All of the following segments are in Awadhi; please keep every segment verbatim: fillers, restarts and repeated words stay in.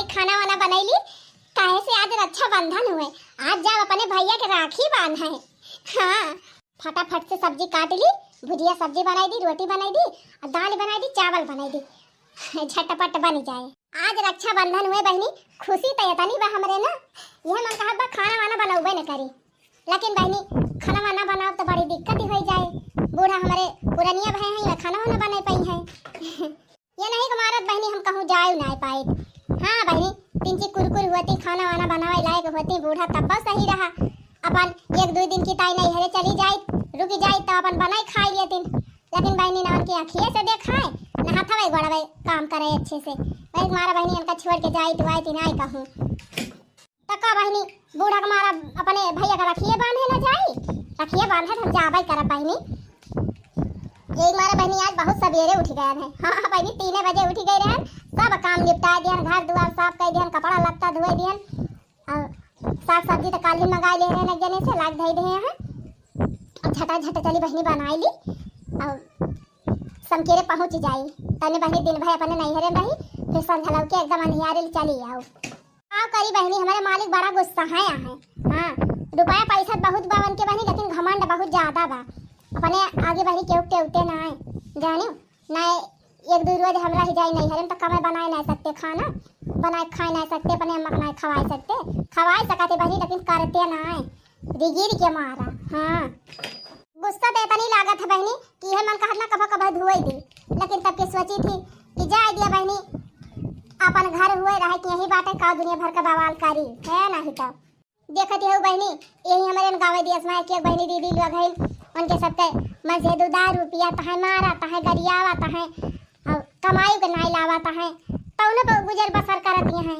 खाना वाना बनैली, काहे से आज रक्षाबंधन हुए, आज जाब अपने भैया के राखी बांधे। हाँ, फटाफट से सब्जी काट ली, भुजिया सब्जी बनाई दी, रोटी बनाई दी, और दाल बनाई दी, चावल बनाई दी, झटपट बन जाए। आज रक्षाबंधन हुए बहिनी, खुशी त एतनी बा हमरे ना, यह मन कहत बा खाना वाना बनौबे न करी, लेकिन बहिनी खाना वाना बनाओ तो बड़ी दिक्कत ही हो जाए। बूढ़ा हमरे पुरनिया भए हैं, खाना वाना बना पाई हैं। ये नहीं कि मारत बहिनी हम कहूँ जाए ना पाए। हाँ बहिनी, तिनची कुरकुर होती, खाना वाना बनावे लायक होती, बूढ़ा तब सही रहा। अपन एक दो दिन की ताई नैहरे चली जाई, रुकी जाई तो अपन बनाई खाई लेती। लेकिन बहिनी ना उनकी अखिए से देखाए, ना हाथवे गोड़वे काम करे अच्छे से। वही मारा बहिनी उनका छोड़ के जाई तो आई थी ना कहूँ। त का बहिनी, बूढ़ा के मारा अपने भैया का रखिए बांधे ना जाई, रखिए बांधे त हम जाबे करब बहिनी। यही मारा बहिनी आज बहुत सवेरे उठ गए हैं। हाँ बहिनी, तीने बजे उठ गए रहे, सब काम निपटा दिहन, घर दुआर साफ कर दिहन, कपड़ा लत्ता धोए दिहन, और साग सब्जी तो काल ही मंगाए ले रहे एक जने से, लाग धई दे हैं। अब झटा झट चली बहिनी बनाई ली, और समकेरे पहुँच जाई। तने बहिनी दिन भर अपने नैहरे रही, फिर संझलव के एकदम अंधियारे चली आओ। का करी बहिनी, हमारे मालिक बड़ा गुस्सा है यहाँ। हाँ, रुपया पैसा बहुत बा उनके बहिनी, लेकिन घमंड बहुत ज्यादा बा। अपने आगे बहिनी केहू के उते ना आए, जानियो ना। एक दो रोज हम रह जाई नैहरे में तो कमाए बनाए ना सकते खाना, बनाए खाए ना सकते, अपने अम्मा के ना खवाए सकते, खवाए सकते बहिनी, लेकिन करते ना आए, रिगिर के मारा। हाँ। गुस्सा तो एतनी लागत है बहिनी कि इहे मन कहत ना कभो कभो धोई दी, लेकिन तब के सोची थी कि जाए दिया बहिनी, अपन घर हुए रहे कि यही बाटे का दुनिया भर का बवाल करी, है नहीं तो। देखत हो बहिनी, यही हमारे गाँव देश में एक एक बहिनी दीदी लोग हैं, उनके सबके मन से दो दार रुपया तहे मारा तहे गरियावा तहे, और कमाई के नाई लावा तहे, तौने पर गुजर बसर करत हैं।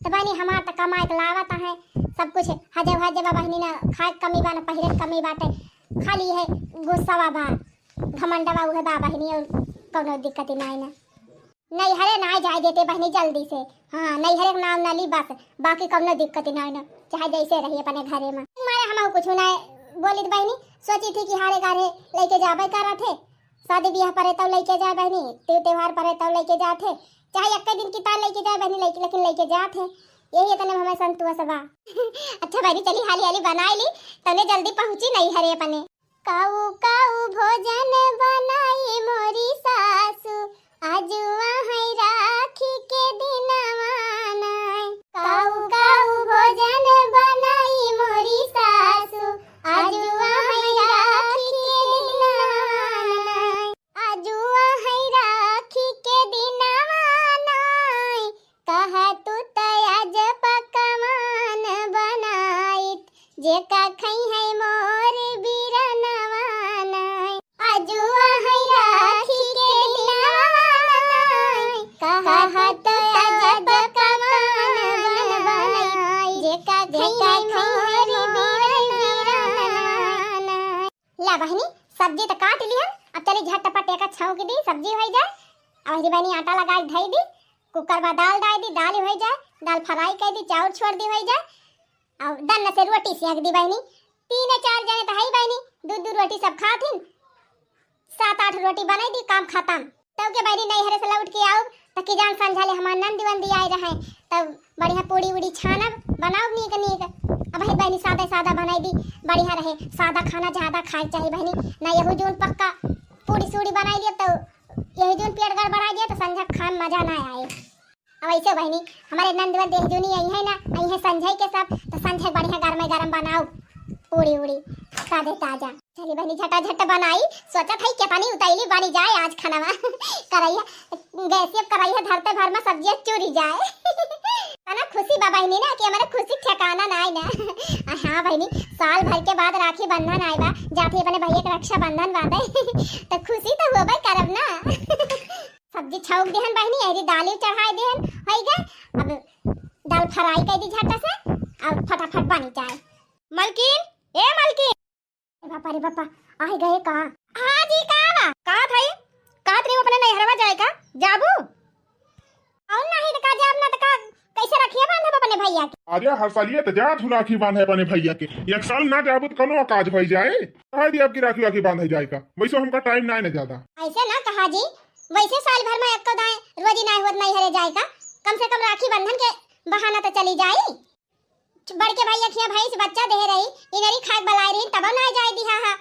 तो बहिनी हमार तो कमाई के लावा तहे, सब कुछ हजे हजे बा बहिनी, ना खाए के कमी बा, ना पहिरे के कमी बाटे, खाली है गुस्सावा बा, घमंडवा उहे बा बहिनी, और कौनो दिक्कत ही नाई ना। नैहरे ना जाए देते बहिनी जल्दी से। हाँ, नैहरे के नाम ना ली बस, बाकी कौनो दिक्कत ही नाई ना, चाहे जैसे रही अपने घरे में। मारे हम कुछ ना बोलित बहिनी, सोची थी कि हारे गारे लेके जाबे करा थे, शादी ब्याह परे तब लेके जाए बहिनी, ते त्योहार परे तब लेके जात है, चाहे एक दिन की तार लेके जाए बहिनी, लेके, लेकिन लेके जात है, यही इतने में हमें संतोष बा। अच्छा बहिनी, चली हाली हाली बनाई ली, तने जल्दी पहुँची नैहरे अपने। काऊ काऊ भोजन बनाई मोरी सासू, आजुआ है राखी के दिनवा नाय। काऊ काऊ भोजन बनाई मोरी सासू, आजुआ है राखी के दिनवा नाय। आजुआ है राखी के दिनवा नाय, कहा तू त आज पकवान बनाइत, जेका खई है मोर बिरनवा नाय। आजुआ है राखी के दिनवा नाय, कहा तू त आज पकवान बनाइत, जेका खई है मोर बिरनवा नाय। ला बहिनी, सब्जी त काट लिहन, अब चली झटपट एका छौंक दी, सब्जी होइ जाए। अब अहिरी बहिनी आटा लगा के धई दी, कुकर में दाल डाल दी, दाल होइ जाए, दाल फ्राई कर दी, चाउर छोड़ दी होइ जाए। अब दन्न से रोटी सेक दी बहिनी, तीन चार जने त है बहिनी, दू दू रोटी सब खाथिन, सात आठ रोटी बनाई दी, काम खत्म। तब के बहिनी नैहरे से लौट के आउब, त कि जान संझा ले हमार नंदी वंदी आए रहे, तब बढ़िया पूड़ी उड़ी छानब, बनाउब नीक नीक। अब है बहिनी सादा सादा बनाई दी, बढ़िया रहे, सादा खाना ज्यादा खाए के चाही बहिनी, ना यहू जून पक्का पूड़ी सूड़ी बनाई दिया, तो यही जून पेट गड़बड़ा दिया, तो संझा खाए में मजा ना आए। अब ऐसे बहिनी, हमारे नंदवा देहजुनी आई है ना, आई है संझई के सब, तो संझई बढ़िया गरमे गरम बनाओ पूड़ी उड़ी, ताजे ताजा। चली बहिनी, झटा झट बनाई, सोचत है केतनी उतैली बनी जाए आज खानवा। करैया, गैसिया करैया धरते भर में सब्जिया चुरी जाए। तना खुशी बा बहिनी ना कि हमारे खुशी ठिकाना ना है ना। आ हाँ बहिनी, साल भर के बाद राखी बंधन आए बा, जाती अपने भैया के रक्षाबंधन बांधे। तो खुशी तो होबे करब ना। सब्जी छौंक देहन बहिनी, अहिरी दाली चढ़ाए देहन, होई गए। अब दाल फ्राई कर दी झट से, अब फटाफट बनी जाए। मलकिन, ए मलकिन। ए बापा रे बापा, आए गए का? हाँ जी, का बा? कहा था, कहा था अपने नैहरवा जाए का? जाबू? और नहीं तो का जाब ना तो का, कैसे रखिए बांधब अपने भैया के? अरे हर साल ये तो जात हूँ राखी बांधे अपने भैया के, एक साल ना जाबू तो कौनो काज हो जाए। कहा दी आपकी राखी वाखी बांधे जाए का, वैसे हमका टाइम ना है ना ज्यादा। ऐसे ना कहा जी, वैसे साल भर में एक दाएं रोजी ना होत नैहरे जाए का, कम से कम राखी बंधन के बहाना तो चली जाई। बड़के भैया खिया भैंस बच्चा देहे रही, इनरी खाए बलाए रही, तब ना जाए दिहा हा।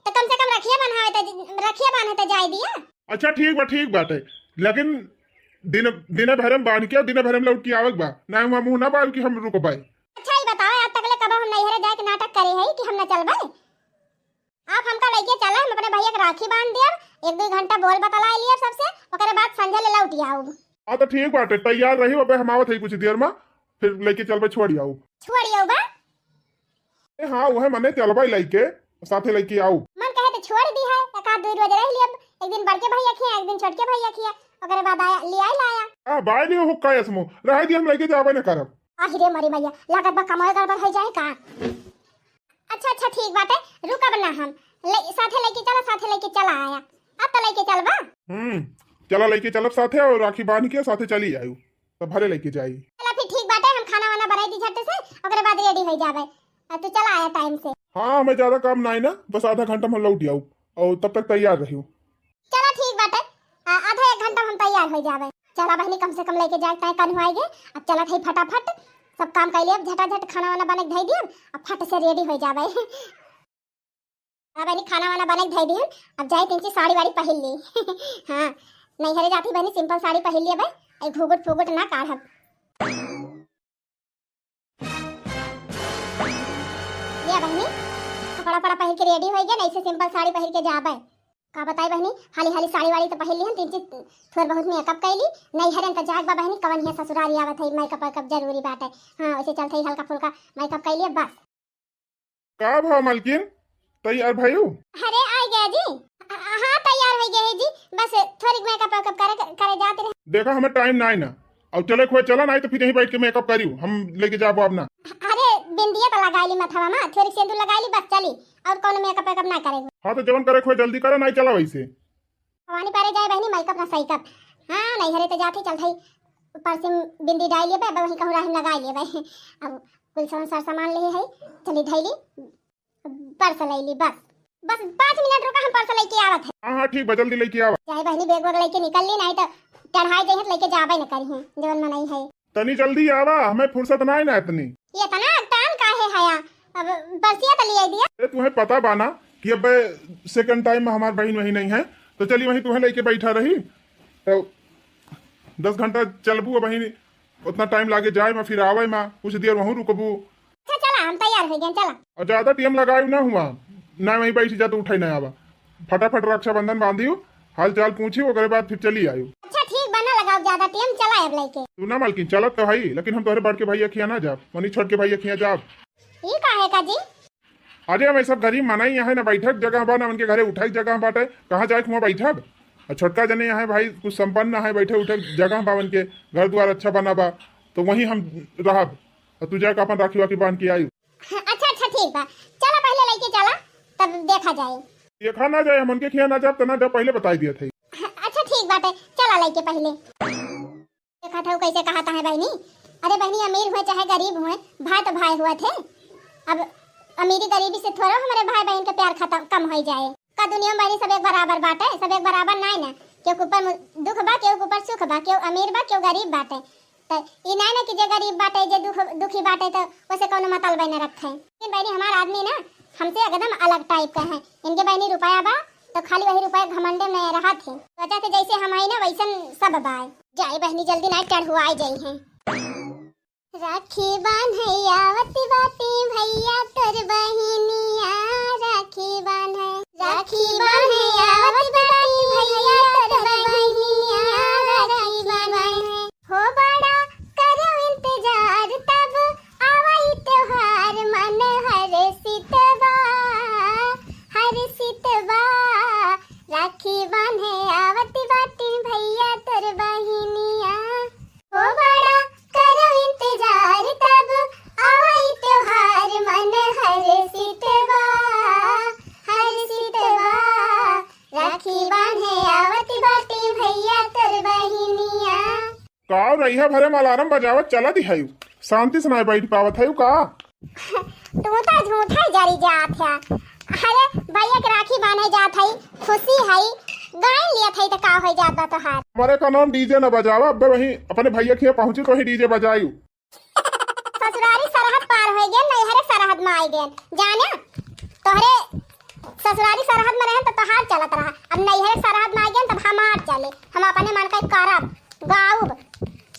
तो कम से कम रखिया बन्हाए तो, रखिया बांधे तो जाए दिया। अच्छा ठीक बा, ठीक बाटे, लेकिन दिन, दिने भरे में बांध के दिने भरे में लौट के आवे के बा, ना हुआ मुंह ना बाल कि हम रुकबाई। अच्छा ये बताओ, आज तकले कब हम नैहरे जाए के नाटक करे है कि हम ना चलबे? आप हमका लेके चला, हम अपने भैया के राखी बांध दियब, एक दो घंटा बोल बतलाए लियब सबसे, ओकरे बाद संझा ले लौट आउब। हाँ तो ठीक बाटे, तैयार रही, अबे हम आवत है कुछ देर में, फिर लेके चलबे छोड़ आउब। छोड़ आउब बा? ए हाँ, वह मने चलबे लेके, साथे लेके आउब। मन कहे तो छोड़ दी है, एक आध दो रोज रह लियब, एक दिन बड़के भैया खिया, एक दिन छोटके भैया खिया, ओकरे बाद आया, ले आई लाया। आ बाय लियो हुक्का यसमो, रह दी, हम लेके जाबे न करब। आहि रे मरी मैया, लागत बा कमाए गड़बड़ हो जाए का। अच्छा अच्छा ठीक बाटे, रुकब ना हम। ले, साथे लेके चला, साथे लेके चला आया। अब तो लेके चलबा। हम्म, चला लेके चलब साथे और राखी बांध के साथे चली आयु। तो भले लेके जाई। चला फिर ठीक बाटे, हम खाना वाना बनाई दी झट से, ओकरे बाद रेडी हो जाबे। अब तू चला आया टाइम से। हाँ, हमें ज्यादा काम ना है ना, बस आधा घंटा में लौट आऊ और तब तक तैयार रहियो। चला ठीक बाटे, आ, आधा एक घंटा में हम तैयार हो जाबे। चला बहनी, कम से कम लेके जाए तय कन हुआई गे। अब चलत है फटाफट, सब काम कर लिया, झटाझट खाना वाना बने के धई दिया, अब फट से रेडी हो जाबे। अब बहनी खाना वाना बने के धई दिया, अब जाए तिनची साड़ी वाड़ी पहिर ली। हाँ, नैहरे जाती बहनी सिंपल साड़ी पहिर लिया बे, ए घूघट फूघट ना काढ़ब। या बहनी, कपड़ा पड़ा पहिर के रेडी हो गया, नहीं से सिंपल साड़ी पहिर के जाबे। का बताई बहनी, हाली हाली साड़ी वाड़ी तो पहिर लिहन, तिनची थोर बहुत मेकअप कैली, नैहरे त जाग बा बहनी, कवन हिया ससुरारी आवत है, मेकअप वेकअप जरूरी बाटे। हाँ, वैसे चलते ही हल्का फुल्का मेकअप कैली बस। का भा मलकिन, तैयार भयू? अरे आ गया जी। हाँ, तैयार हो गए है जी, बस थोड़ी मेकअप वेकअप करे, करे जाते रहे। देखा हमें टाइम ना है ना, अब चले खोए चला, नहीं तो फिर यहीं बैठ के मेकअप करियो, हम लेके जाबो अब ना। अरे बिंदिया तो लगा ली मथवा में, थोड़ी सेंदूर लगा ली, बस चली, और कौन मेकअप वेकअप ना करेगी। हाँ तो जवन करे खोए जल्दी करा, नहीं चला वैसे। भवानी पारे जाए बहनी, मेकअप ना सही कप। हाँ, नैहरे तो जाते चल भाई, परसिम बिंदी डाल लेबे, अब वहीं कहूँ राहिम लगा लेबे। अब कुल सामान सर सामान ले है, चली धैली, पर्स ले ली बस। बस पाँच मिनट रुका, हम पर्स लेके आवत है। हाँ हाँ ठीक बा, जल्दी लेके आवा। चाहे बहनी बैग वैग लेके निकल ली, नहीं तो चढ़ाई दे है तो लेके जाबे न करी है, जवन मनई है। तनी जल्दी आवा, हमें फुर्सत ना है ना इतनी। ये इतना अगतान काहे है या? अब बरसिया तो ले आई दिया। अरे तुम्हें पता बा ना कि अब सेकंड टाइम में हमार बहन वहीं नहीं है, तो चली वहीं तुम्हें लेके बैठा रही। तो दस घंटा चलबू वहीं, उतना टाइम लागे जाए में, फिर आवे में, कुछ देर वहीं रुकबू। अच्छा चला, हम तैयार हो गए, चला। और ज्यादा टाइम लगाए ना हुआ, ना वहीं बैठ जा तो उठे ना आवा। फटाफट रक्षाबंधन बांधियो, हाल चाल पूछियो, ओकरे बाद फिर चली आयो। अच्छा ठीक बा, ना लगाओ ज्यादा टाइम, चला अब लेके। तू ना मालकिन, चलत तो है, लेकिन हम तोहरे बड़के भैया खिया ना जाब, मनी छोटके भैया खिया जाब। ई काहे का जी? अरे हम सब गरीब मनई, यहाँ ना बैठक जगह बा, ना उनके घरे उठाई जगह बाटे, कहाँ जाए हुआ बैठब? और छोटका जने यहाँ भाई कुछ संपन्न है, बैठे उठे जगह बा, उनके घर द्वार अच्छा बना बा, तो वहीं हम रहब। और तू जाके अपन राखी वाखी बांध के आई। अच्छा अच्छा ठीक बा, चला पहले लेके चला, तब देखा जाए। देखा ना जाए, हम उनके खिया ना जाब, तो ना जाब, पहले बताई दिया था। अच्छा ठीक बाटे, चला लेके पहले। देखा था कैसे कहा था है बहनी। अरे बहनी, अमीर हुए चाहे गरीब हुए, भाई तो भाई हुआ थे। अब अमीरी गरीबी से थोड़ा हमारे भाई बहन के प्यार खत्म, कम हो जाए। का दुनिया में बहनी सब एक बराबर बाटे? सब एक बराबर ना है ना। केहू के ऊपर मु-, दुख बा, केहू के ऊपर सुख बा, केहू अमीर बा, केहू गरीब बाटे। त ई ना ना कि जे गरीब बाटे, जे दुख, दुखी बाटे, त ओसे कौनो मतलब न रखे। लेकिन बहनी, हमार आदमी ना हमसे एकदम अलग टाइप का है। इनके बहनी रुपया बा, तो खाली वही रुपया घमंडे में रहत है। वजह से जैसे हम आई ना, वैसन सब बा। जाए बहनी, जल्दी ना चढ़ुआए जाई हैं। राखी बांधे आवत बाटी भैया तोर बहिनिया, राखी बांधे। राखी बांधे आवत बाटी भैया तोर बहिनिया, राखी बांधे। हो बड़ा करो इंतजार तब आवई त्योहार, मन हर्षित बा, हर्षित बा। राखी बांधे आवत बाटी भैया तोर बहिनिया। हो बड़ा करो इंतजार तब आवई त्योहार, मन हर्षित बा, हर्षित बा। राखी बांधे आवत बाटी भैया तोर बहिनिया। का रहिया भरे में अलार्म बजावत चलत है, शांति से ना बैठ पावत है का? तू तो झूठा ही जरी जात है। अरे भैया के राखी बांधे जात है, खुशी है, गाय लिया था तो का हो जात बा तोहार? हमारे का नाम डीजे न बजावा, अब वहीं अपने भैया के यहाँ पहुँची तो ही डीजे बजायू। सरहद में आई गए। जाने, तोहरे ससुरारी सरहद में रहेन तो तोहार चलत रहा, अब नैहर सरहद में आई गए तब हमार चले। हम अपने मन का करब, गाउब,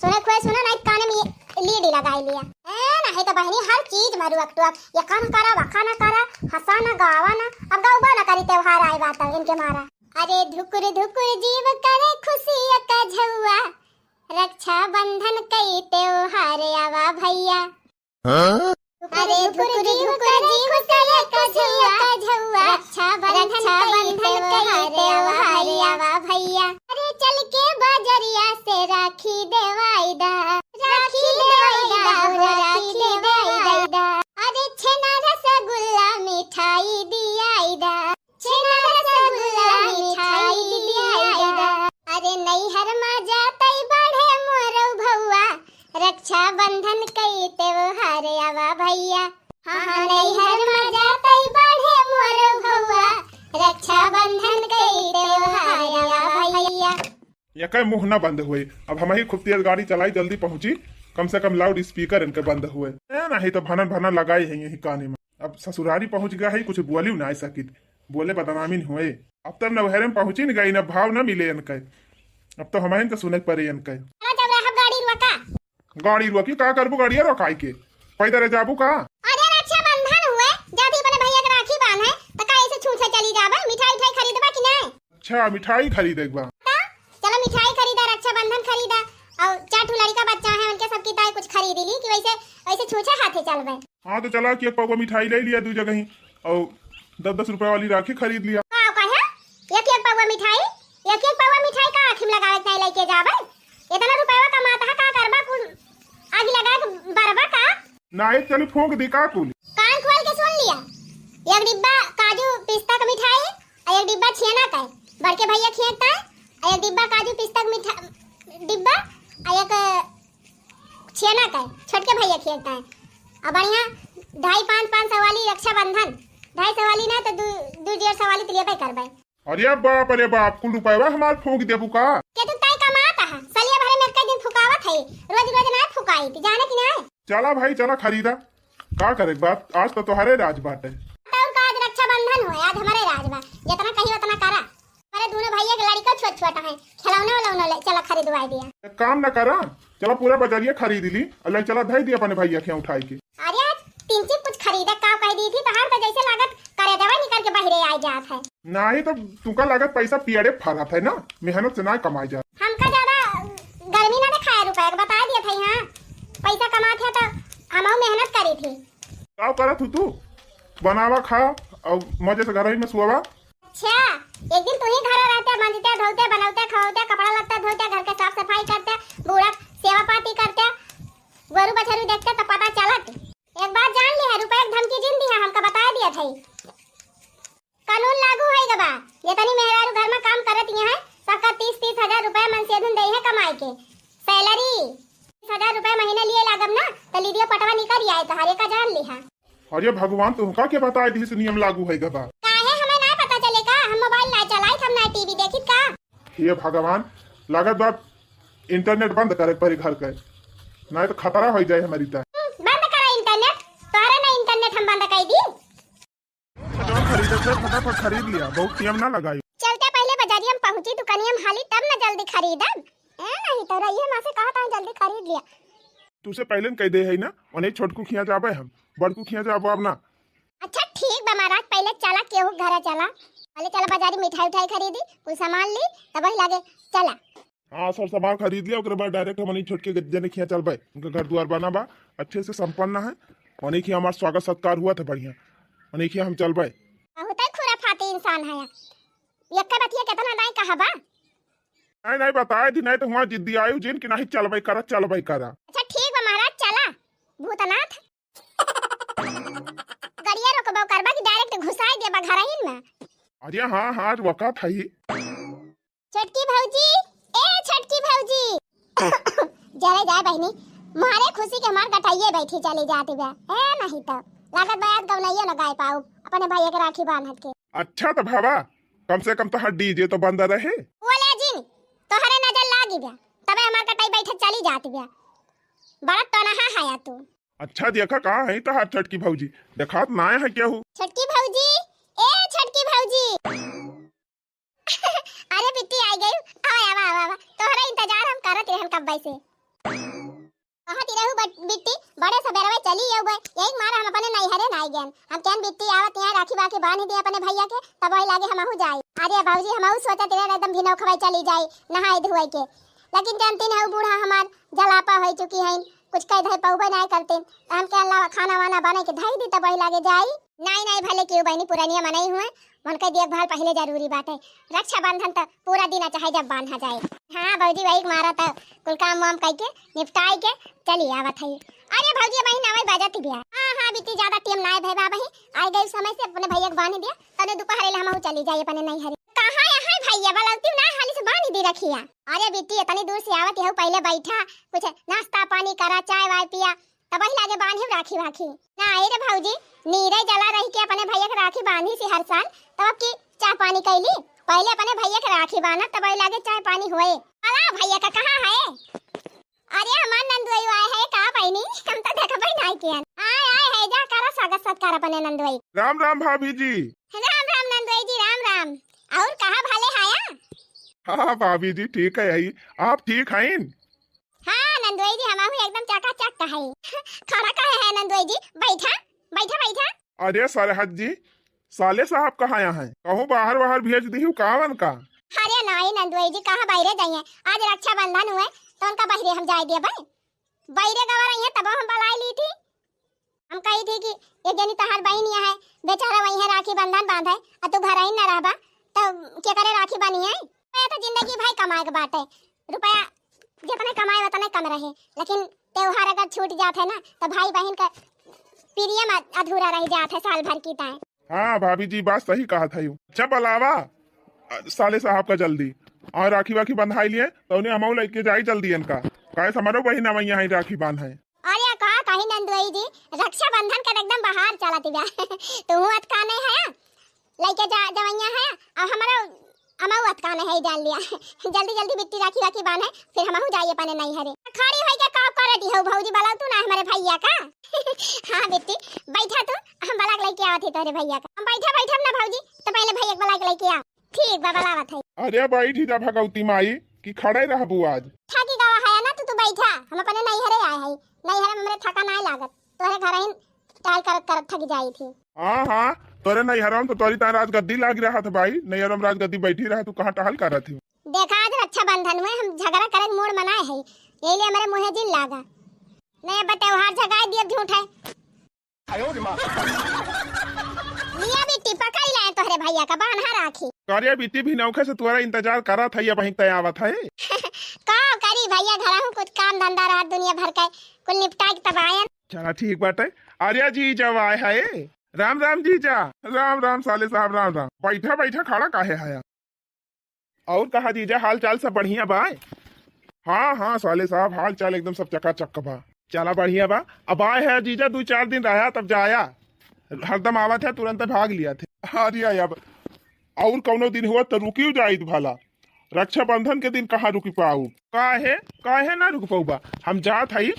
सुने खोए सुने, नहीं काने में लीड लगाई लिया। ए, नहीं तो बहनी हर चीज में रुअक टुअक, ये काम करा, वखा ना करा, हंसा ना, गावा ना, अब गौबा ना करी, त्योहार आए बात इनके मारा। अरे धुकुर धुकुर जीव करे खुशिया का झउआ, रक्षाबंधन कई त्योहार आवा भैया। हाँ? अरे धुकुर धुकुर जीव करे खुशिया का झउआ, रक्षाबंधन कई त्योहार आवा भैया। अरे चल के बजरिया से राखी देवाई दा, राखी देवाई दा, हो राखी देवाई दा। अरे छेना रसगुल्ला मिठाई दियाई दा, छेना रसगुल्ला मिठाई दियाई दा। अरे नैहर मा जातई बढ़े मोरौ भौआ, रक्षाबंधन कई त्योहार आवा भैया। हाँ, हाँ, नैहर मा जातई बढ़े मोरौ भौआ, रक्षाबंधन कई त्योहार आवा भैया। एकै मुँह न बंद होए। अब हमही खूब तेज गाड़ी चलाई, जल्दी पहुँची, कम से कम लाउड स्पीकर इनके बंद होए। ए, नहीं तो भनन भनन लगाई है यही काने में। अब ससुरारी पहुँच गया है, कुछ बोली ना सकित, बोले बदनामी न होए। अब तब नवहरे में पहुँची न गई, न भाव न मिले इनके। अब तो हमहिन के सुने के पड़े इनके। चला जब रहब गाड़ी रुका। गाड़ी रोकी का करबू, गाड़िया रोकाई के? पैदल जाबू का? अरे रक्षाबंधन हुए, जाती अपने भैया के राखी बांधे, त का ऐसे छूछे चली जाबे? मिठाई उठाई खरीदबा कि नहीं? अच्छा, मिठाई खरीदे के बा। त चलो मिठाई खरीदा, रक्षाबंधन खरीदा, और चार ठो लड़का बच्चा है, उनके सबकी ताई कुछ खरीद ली कि वैसे, वैसे छूछे हाथे चलबे। हाँ, तो चला कि एक पौवा मिठाई ले लिया दू जगह ही, और दस दस रुपए वाली राखी खरीद लिया। का, का है? एक एक पौवा मिठाई, एक एक पौवा मिठाई का आँखी में लगावे के नहीं लेके जाबे? इतना रुपया कमाता है, का करबा कुल? आग लगा के बरबा का? नहीं, चली फूंक दी का कुल? कान खोल के सुन लिया, एक डिब्बा काजू पिस्ता का मिठाई, और एक डिब्बा छेना का है, बड़के भैया खियाता है, और एक डिब्बा काजू पिस्ता का मिठा-, डिब्बा, और एक छेना का है, छोटके भैया खियाता है, और बढ़िया ढाई पाँच, पाँच सौ वाली रक्षाबंधन, ढाई सौ वाली ना तो दू, दू डेढ़ सौ वाली तो लेबे करबे। अरे बाप, अरे बाप, कुल रुपयवा हमार फूंक देबू का? के तू ताई कमात है, सलिया भरे में एक दिन फुकावत है, रोज रोज ना फुकाई, तू जाने कि नहीं? चला भाई, चला खरीदा, का करे के बात, आज तो तोहरे राज बाटे। तो का आज रक्षाबंधन हो, आज हमारे राज बा, जितना कही उतना करा। अरे दोनों भैया के लड़का छोट छोट है, खिलौने उलौने ले, चला खरीदवाई दिया। एक काम न करा, चला पूरा बजरिया खरीद ली, और ले चला धई दी अपने भैया के उठाई के। अरे आज तीन चीज कुछ खरीदे का कह दी थी, तोहार तो जैसे लागत करे जवाई निकल के बहिरे आ जात है। नहीं तो तुमका लागत पैसा पियड़े फरत है ना, मेहनत से ना कमाई जात। हमका ज्यादा गर्मी ना दिखाए रुपया के बता दिए थे, हाँ पैसा कमात है तो हमहू मेहनत करी थी। का करत हूँ तू? बनावा खा और मजे से घर ही में सोवा। अच्छा, एक दिन तू ही घर रहते, मंजते, धोते, बनौते, खवाते, कपड़ा लत्ता धोते, घर के साफ सफाई करते, बूढ़ा सेवा पाती करते, गोरू बछरू देखते तो पता चलत। एक बात जान ली है, रुपया के धमकी जिन दी है, हमका बता दिया था। कानून लागू होई गबा, जितनी मेहरारू घर में काम करत ही हैं, सबका तीस तीस हजार रुपया मनसेधुन दे है कमाई के, सैलरी। तीस हजार रुपया महीना लिए लागब ना, तो लीदियो पटवा निकल आए तोहरे का जान लिहा। अरे भगवान, तुमका के बताए दिस नियम लागू होई गबा? काहे हमें ना पता चले का? हम मोबाइल ना चलाइत, हम ना टीवी देखित का? हे भगवान, लागत बा इंटरनेट बंद करे के पड़ी घर के, नहीं तो खतरा हो जाए हमारी ता। हम्म, बंद करा इंटरनेट, तोहरे ना इंटरनेट हम बंद कर दी। फटाफट खरीद, फटाफट खरीद लिया, बहुत टाइम ना लगाई। चलते पहले बाजारिया में पहुंची, दुकानिया में हाली, तब ना जल्दी खरीदब। ए, नहीं तो रहिए माँ से कहा था जल्दी खरीद लिया। तुसे पहले न कह दे है ना, उन्हें छोटकू खिया जाबे हम, बड़कू खिया जाबो अब ना। अच्छा ठीक बा महाराज, पहले चला केहू घरे चला, पहले चला बाजारी मिठाई उठाई खरीदी, कुछ सामान ली, तब वही लागे चला। हाँ, सब सामान खरीद लिया, ओकरे बाद डायरेक्ट हमनी छोटके जने खिया चलबे। उनका घर दुआर बना बा, अच्छे से संपन्न है। उन्हीं खिया हमार स्वागत सत्कार हुआ था बढ़िया, उन्हीं खिया हम चलबे। बहुत ही खुराफाती इंसान है, एक बतिया कितना दाई कहा बा। नहीं, नहीं, बताए दी, नहीं तो हुआ जिद्दी आयु जिन कि नहीं चलबे करा, चलबे करा। अच्छा ठीक बा महाराज, चला भूतनाथ। गड़िया रोकबो करबा कि डायरेक्ट घुसाई देबा घरहिन में? अरे हाँ, हाँ, आज वकात है ही। छोटकी भौजी, ए छोटकी भौजी। जरे जाए बहिनी, मारे खुशी के हमार गटाइए बैठी चली जाती बा। ए नहीं तो लागत बा आज गौनैया न गाय पाऊ अपने भैया के राखी बांधत के। अच्छा तो भावा, कम से कम तोहार डीजे तो बंद रहे। बोले जिन, तोहरे नजर लागी बा, तबे हमार गटाई बैठे चली जाती बा। बड़ा तनहा है तू। अच्छा, देखा कहाँ है तहार छोटकी भौजी, देखात नाय है केहू। छोटकी भौजी, ए छोटकी भौजी। अरे बिट्टी, आई गई। आवा, आवा, आवा, आवा। तोहरा इंतजार हम करत रहन कब्बे से। कहत ही रहू बट-, बिट्टी, बड़े सबेरवे चली अउबे, यही मारा हम अपने नैहरे नाई गएन। हम कहन बिट्टी आवत यहाँ राखी बाखी बांध दे अपने भैया के, तब वही लागे हमहू जाई। अरे भौजी, हमहू सोचत रहे एकदम भिनौ खवाई चली जाई नहाए धोए के, लेकिन जानती नहीं बूढ़ा हमार जलापा हो चुकी है, कुछ कह धे पउबे नाई करते। हम कहन लावा खाना वाना बने के धई दी तब वही लागे जाई। नाई, नाई, भले क्यों बहनी पुरनिया मनई हुए, मन के देखभाल पहिले जरूरी बाटे। रक्षाबंधन त पूरा दिन चाहे जब बांधा जाए। हाँ भौजी, वही मारा त कुल काम वाम कई के निपटाई के चली आवत है। अरे भौजी, अबही नवई बजत बिया। हाँ, हाँ, बिट्टी ज्यादा टेम नाय भय बा, अबही आई गई समय से अपने भैया के बांध दिया, तने दोपहर ले हमहू चली जाई अपने नैहरे। कहाँ यहाँ भैया, बलौती ना हाली से बांध दी रखिया। अरे बिट्टी, इतनी दूर से आवत यहू पहिले बैठा, कुछ नाश्ता पानी करा, चाय वाय पिया, तब वही लागे बांधी राखी वाखी। नाई रे भौजी, नीरे जला रही के अपने भैया के राखी बांधी सी हर साल, तब अब की चाय पानी कैली, पहिले अपने भैया के राखी बांधा, तब वही लागे चाय पानी होए। अला भैया का कहाँ है? अरे हमार नंदुई आए है का बहनी, हम तो देखबे नाई कियन। आए, आए है, जा करा स्वागत सत्कार अपने नंदुई। राम राम भाभी जी। राम राम नंदुई जी, राम राम। और कहा भले हाया? हाँ भाभी जी, ठीक है, आप ठीक हैं? हाँ नंदुई जी, हमहू एकदम चकाचक है। खड़ा काहे है नंदुई जी, बैठा, बैठा, बैठा। अरे सरहद जी, साले साहब कहाँ यहाँ हैं? कहूँ बाहर बाहर भेज दिहू कावन का? अरे नाई नंदुई जी, कहाँ बाहरे जाइए, आज रक्षाबंधन हुए तो उनका बाहरे हम जाए दिए भाई। बाहरे गवा रही है तब हम बुलाई ली थी। हम कही थी कि एक जनी तहार बहिन यहाँ है, बेचारा वही है राखी बंधन बांधे, और तू घर ही न रहबा, तो के करे राखी बनी है? रुपया तो जिंदगी भाई कमाए के बाटे, रुपया जितने कमाए उतने कम रहे, लेकिन त्योहार अगर छूट जात है ना, तो भाई बहन का प्रेम अध-, अधूरा रह जात है साल भर की ताए। हाँ भाभी जी, बात सही कहा था यू। अच्छा बुलावा, अ, साले साहब का जल्दी, और राखी वाखी बंधाई लिए, तो उन्हें हमहू लेके जाई जल्दी इनका, काहे से हमारो बहिन अवैया है राखी बांधे। अरे का कही नंदुई जी, रक्षाबंधन का एकदम बहार चलत बा। तू अतका नहीं है, लइके जा जवैया है, और हमारा अमाऊ अतका नहीं है जान लिया। जल्दी जल्दी बिट्टी राखी वाखी बांधे, फिर हमहू जाइए अपने नैहरे। खड़ी होई के का करे दी हो भौजी, बलाऊ तू ना हमारे भैया का। हाँ बिट्टी, बैठा तू, हम बलाक लेके आवत ही तोरे भैया का। हम बैठा बैठा ना भौजी, तो पहले भैया के बलाक लेके आ। ठीक बा, बलावत है। अरे बैठी जा भगवती माई, कि खड़े रहबू आज? थाकी गवा है ना तू, तू बैठा, हम अपने नैहरे आए है, नैहरे में हमरे थका नाय लागत, तोहरे घर ही टहल करत करत थक जाई थी। हाँ हाँ, तोरे नैहरवा में तो तोरी तान राजगद्दी लाग रहा था भाई, नैहरवा में राजगद्दी बैठी रहा, तू कहाँ टहल करत थी? देखा आज रक्षाबंधन हुए, हम झगड़ा करे के मूड मनाए है, यही लिए हमारे मुँहे जिन लागा। नहीं अब त्योहार झगाए दिए झूठ है। लिया बिट्टी, पकड़ ले तोहरे भैया का बान्हा राखी। अरे बिट्टी, भी नौखे से तोरा इंतजार करत है, अब वहीं तय आवत है। का करी भैया, घर हूँ कुछ काम धंधा रहा दुनिया भर के, कुल निपटा के तब आयन। चला ठीक बाटे। अरे जीजा आए है। राम राम जीजा। राम राम साले साहब, राम राम। बैठा बैठा, खड़ा काहे है? और कहा जीजा, हाल चाल सब बढ़िया बा? हाँ हाँ साले साहब, हाल चाल एकदम सब चकाचक बा। चला बढ़िया बा। अब आए है जीजा, दो चार दिन रहा तब जाया। हरदम आवत है, तुरंत भाग लिया थे। अरे अब और कौनो दिन हुआ तो रुकियो जाइत भला, रक्षाबंधन के दिन कहाँ रुक पाऊ? काहे, काहे ना रुक पाऊबा? हम जात हई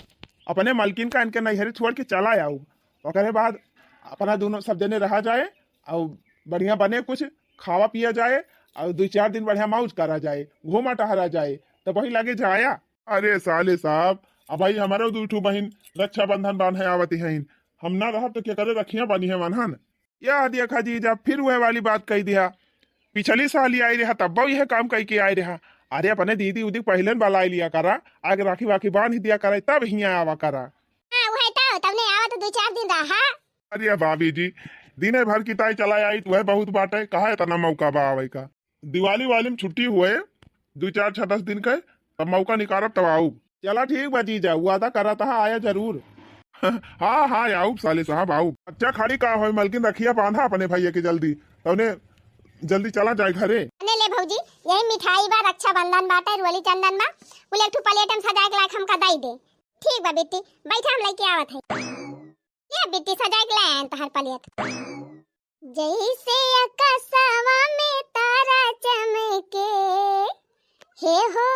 अपने मलकिन का इनके नैहरे छोड़ के चला आऊ, ओकरे बाद अपना दोनों सब जने रहा जाए और बढ़िया बने कुछ खावा पिया जाए और दो चार दिन बढ़िया मौज करा जाए, घूमा टहरा जाए, तो वही लगे जाया। अरे साले साहब, अब भाई हमारो दू ठो बहिन रक्षाबंधन बांधे आवत हईन, हम ना रहब तो केकरे रखिया बांधी है वनहन? या देखा जीजा, फिर वह वाली बात कही दिया। पिछली साल ही आई रहा, तब यह काम कही के आई रहा। अरे अपने दीदी उदी पहले न बुलाई लिया करा, आगे राखी वाखी बांध दिया करा, तब हिया आवा करा। हाँ, वह तो तब नहीं आवा तो दो चार दिन रहा। अरे भाभी जी, दिने भर की ताई चला आई तो वह बहुत बात है, कहा इतना मौका बा आवे का? दिवाली वाली में छुट्टी हुए, दो चार छह दस दिन के, तब मौका निकारब तब आऊ। चला ठीक बा जीजा, वादा करा तहा आया जरूर। हाँ हाँ आऊ साले साहब आऊ। अच्छा खड़ी का होई मलकिन, रखिया बांधा अपने भैया के जल्दी, तौने जल्दी चला जाए घरे। अने ले भौजी, यही मिठाई बा, रक्षाबंधन बाटे, रोली चंदन बा, कुल एक ठो प्लेट में सजाए के लायक हमका दई दे। ठीक बा बेटी, बैठा हम लेके आवत है। ये बेटी सजाए के लायन तहर प्लेट। जैसे आकाशवा में तारा चमके, हे हो,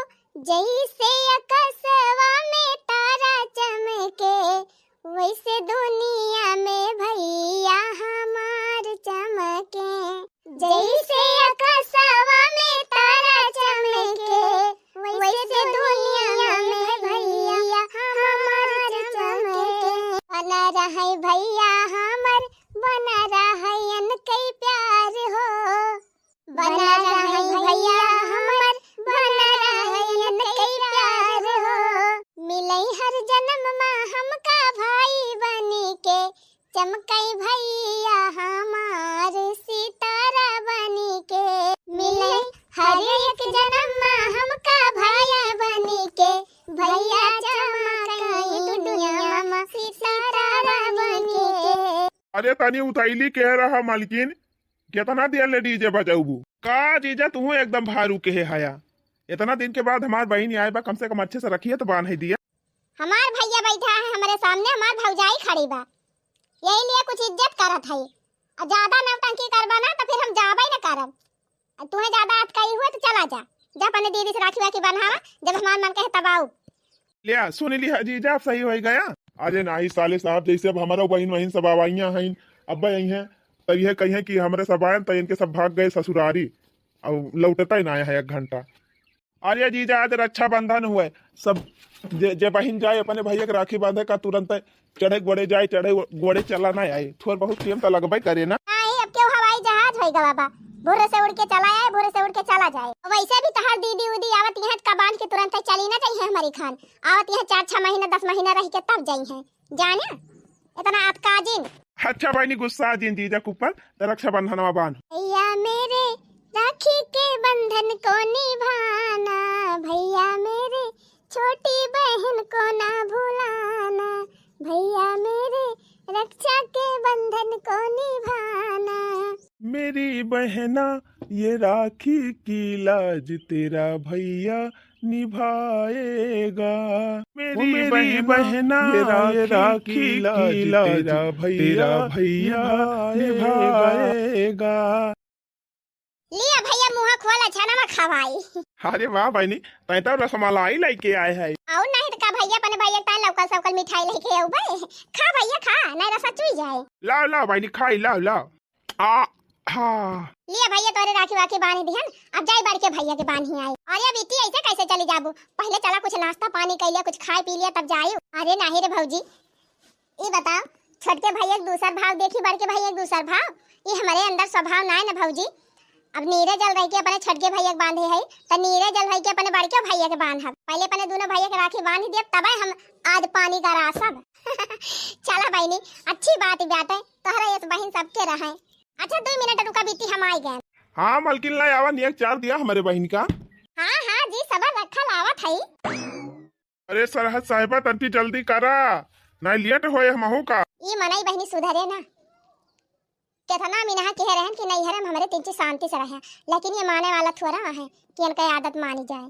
जैसे आकाशवा में तारा चमके, है भैया हमर, बना रहै अनकै प्यार हो। बना रहै भैया हमर, बना रहै अनकै प्यार हो। मिलै हर जन्म मा हमका भाई बनी के, चमकै भैया हमार सितारा बनी के। मिलै हर एक जन्म मा हमका भाई बनी के, भैया चमकै दुनिया मा सितारा बनी के। अरे तनी उतैली के रहा मलकिन, केतना देर ले DJ बजउबू? का जीजा तुहू एकदम भारू के है हया। एतना दिन के बाद हमार बहिन आए बा, कम से कम अच्छे से रखिए तो बान्ह दिया। हमार भैया बैठा है हमरे सामने, हमार भौजाई खड़ी बा, यही लिए कुछ इज्जत करत है। और ज्यादा नौटंकी करबा ना तो फिर हम जाबे न करब। और तुहे ज्यादा अटकाई हुए तो चला जा, जा अपने दीदी से राखी वाखी बन्हावा, जब हमार मन कहे तब आऊ। लिया, सुन लिया जीजा, अब सही होइ गया। अरे नाही साले साहब, जैसे अब हमारा बहिन वहिन सब आवाइयाँ हैं, अब आई हैं, तब यह कहिए कि हमरे सब आए तो इनके सब भाग गए ससुरारी, अब लौटता ही ना आया है एक घंटा। अरे जीजा, आज रक्षाबंधन हुए, सब जे, जे बहिन जाए अपने भैया के राखी बांधे का तुरंत चढ़े गोड़े जाए, चढ़े गोड़े चला ना आए, थोड़ बहुत टेम तो लगबे करे ना। नाही, अब केहू हवाई जहाज होइ गवा बा, भोरे से उड़ के चला आए, भोरे से उड़ के चला जाए। वैसे भी तहार दीदी उदी आवत यहाँ का बांध के तुरंत चली ना जाई है हमारी खान, आवत यहाँ चार छह महीना दस महीना रह के तब जाई है, जाने इतना अतका जिन। अच्छा बहिनी, गुस्सा जिन जीजा के ऊपर, तो रक्षाबंधनवा बांध। भैया मेरे राखी के बंधन को निभाना, भैया मेरे छोटी बहन को ना भुलाना, भैया मेरे रक्षा के बंधन को निभाना। मेरी बहना ये राखी की लाज तेरा भैया निभाएगा। मेरी मेरी बहना बहना ये ये राखी राखी की लाज की लाज तेरा भैया तेरा भैया निभाएगा। निभाएगा। लिया भैया, मुँह खोल, अच्छा ना खवाई। अरे वाह बहिनी, तै तो रसमलाई लेके आए है। और नहीं तो का भैया, अपने भैया ताई लौकल सौकल मिठाई लेके आऊ बे। खा भैया खा, नहीं रसा चुई जाए। लाओ लाओ बहिनी, खाई लाओ लाओ। आ, हाँ। लिया भैया, तोरे राखी वाखी बांध दिहन, अब जाई बड़के भैया के बांधी आई। अरे बिट्टी, ऐसे कैसे चली जाबू? पहले चला कुछ नाश्ता पानी कर लिया, कुछ खाए पी लिया तब जाई। अरे नहीं रे भौजी, ई बताओ, छोटके भैया के दूसर भाव देखी, बड़के भैया के दूसर भाव, ई हमरे अंदर स्वभाव ना है ना भौजी। अब नीरे जल रह के अपने छोटके भैया के बांधे है, त नीरे जल रह के अपने बड़के भैया के बांधब। पहले अपने दोनों भैया के राखी बांध दिया, तबे हम आज पानी का रासब। चला बहिनी, अच्छी बात बाटे, तोहरा यस बहिन सबके रहे। अच्छा, दो मिनट रुका बिट्टी, हम आई गए। हाँ मलकिन, ला आवा, नियक चार दिया हमरे बहिन का। हाँ हाँ जी, सबर रखा, लावत है। अरे सरहद साहिबा, तंती जल्दी करा, नहीं लेट होए हमहू का। ई मनई बहिनी सुधरे ना। केतना मिनहा कहे रहन कि नैहरे में हमरे तीन चीज शांति से रहे, लेकिन ये माने वाला थोड़ा है कि इनका आदत मानी जाए।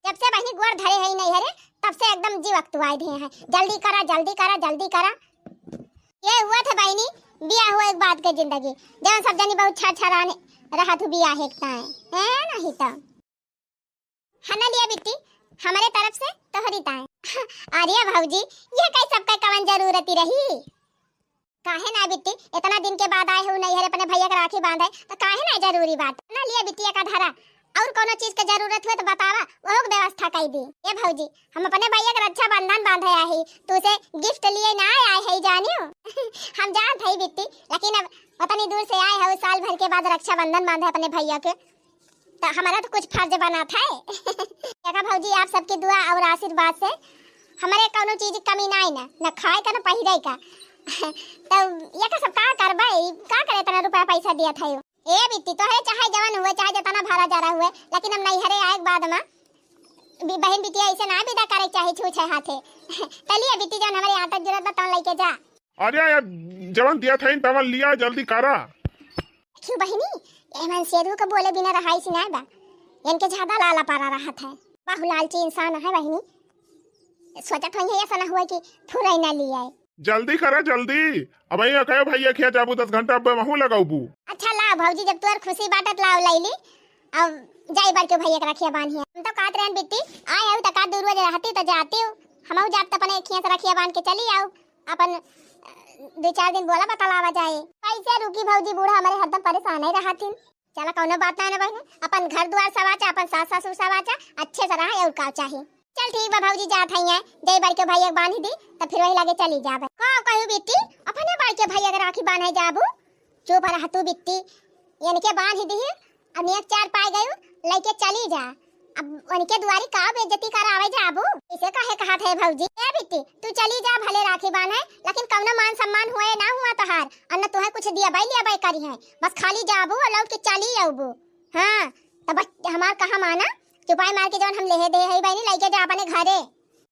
जब से बहिनी गोड़ धरे है नैहरे, तब से एकदम जीव अकतुआए दिए हैं। जल्दी करा, जल्दी करा, जल्दी करा। ये हुआ था बहिनी, बिया हुआ एक बाद के जिंदगी, जब सब जनी बहुत छर छराने रहा तू बिया हेकता है, है नहीं तो। है ना लिया बिट्टी, हमरे तरफ से तोहरी ताए। अरे भौजी, ये कई सबका कवन जरूरत ही रही? काहे ना बिट्टी, इतना दिन के बाद आए हो नैहर अपने भैया के राखी बांधे, तो काहे ना जरूरी बात ना लिया बिट्टी का धरा। और कोनो चीज के जरूरत हुए तो बतावा, वो व्यवस्था कर दी। ए भौजी, हम अपने भैया के रक्षाबंधन बांधे आए ही, तू से गिफ्ट लिए ना आए है जानियो। हम जानत है बिट्टी, लेकिन अब उतनी दूर से आए हो, साल भर के बाद रक्षाबंधन बांधे अपने भैया के, तो हमारा तो कुछ फर्ज बना था। देखा भौजी, आप सबकी दुआ और आशीर्वाद से हमारे कौनो चीज की कमी ना आई ना, न खाए का, न पहिरे का। तो ये का सब का करबे, का करे इतना रुपया पैसा दिया था यो? ए बिट्टी, तोहरे चाहे जवन हुए, चाहे जितना भाड़ा जरा हुए, लेकिन हम नैहरे आए के बाद में बि-, बहन बिटिया ऐसे ना विदा करे चाहे छूछे हाथे। तलिए बिट्टी, जवन हमारे आटा जरूरत बा, तवन लेके जा। अरे यार, जवन दिया था तवन लिया, जल्दी करा। क्यों बहिनी, एमन सेरू के बोले बिना रहाई सी ना बा। इनके ज्यादा लाला पारा रहत है। बहु लालची इंसान है बहिनी। सोचत होई है ऐसा ना हुआ कि फुरई ना लिया है। जल्दी करा, जल्दी। अब ये कहे भैया खिया जाबू दस घंटा, अब महू लगाबू। अच्छा ला भौजी, जब तोर खुशी बाटत लाओ लैली, अब जाई बड़के भैया के रखिया बांधिया। हम तो कहत रहन बिट्टी, आए हो तो का दू रोज रहती तो जाती हो। हमहू जाब तो अपने खिया से रखिया बांध के चली आओ। अपन, अ, दो चार दिन बोला बतलावा जाए। कैसे रुकी भौजी, बूढ़ा हमारे हरदम परेशान ही रहत हिन। चला कौनो बात ना, ना बहन, अपन घर दुआर सवाचा, अपन सास ससुर सवाचा, अच्छे से रहा और का चाही। चल ठीक बा भौजी, जात हई, जय बड़के भैया के बांधी दी, तब फिर वही लगे चली जाबे। का का कहू बिट्टी, अपने बड़के भैया के राखी बांधे जाबू? चुप रह तू बिट्टी, इनके बांध दिही, अब नेक चार पाए गयू, लइके चली जा। अब उनके दुआरी का बेइज्जती करावे जाबू? इसे काहे कहत है भौजी? ए बिट्टी, तू चली जा, भले राखी बांधे, लेकिन कौनो मान सम्मान हुए ना हुआ तोहार, और न तुहे कुछ दिया बाई लिया बाई करी है, बस खाली जाबू और लौट के चली अबू। हाँ, तब हमार कहा माना, चुपाई मार के जौन हम लेहे दे है बहनी, लइके जा अपने घरे।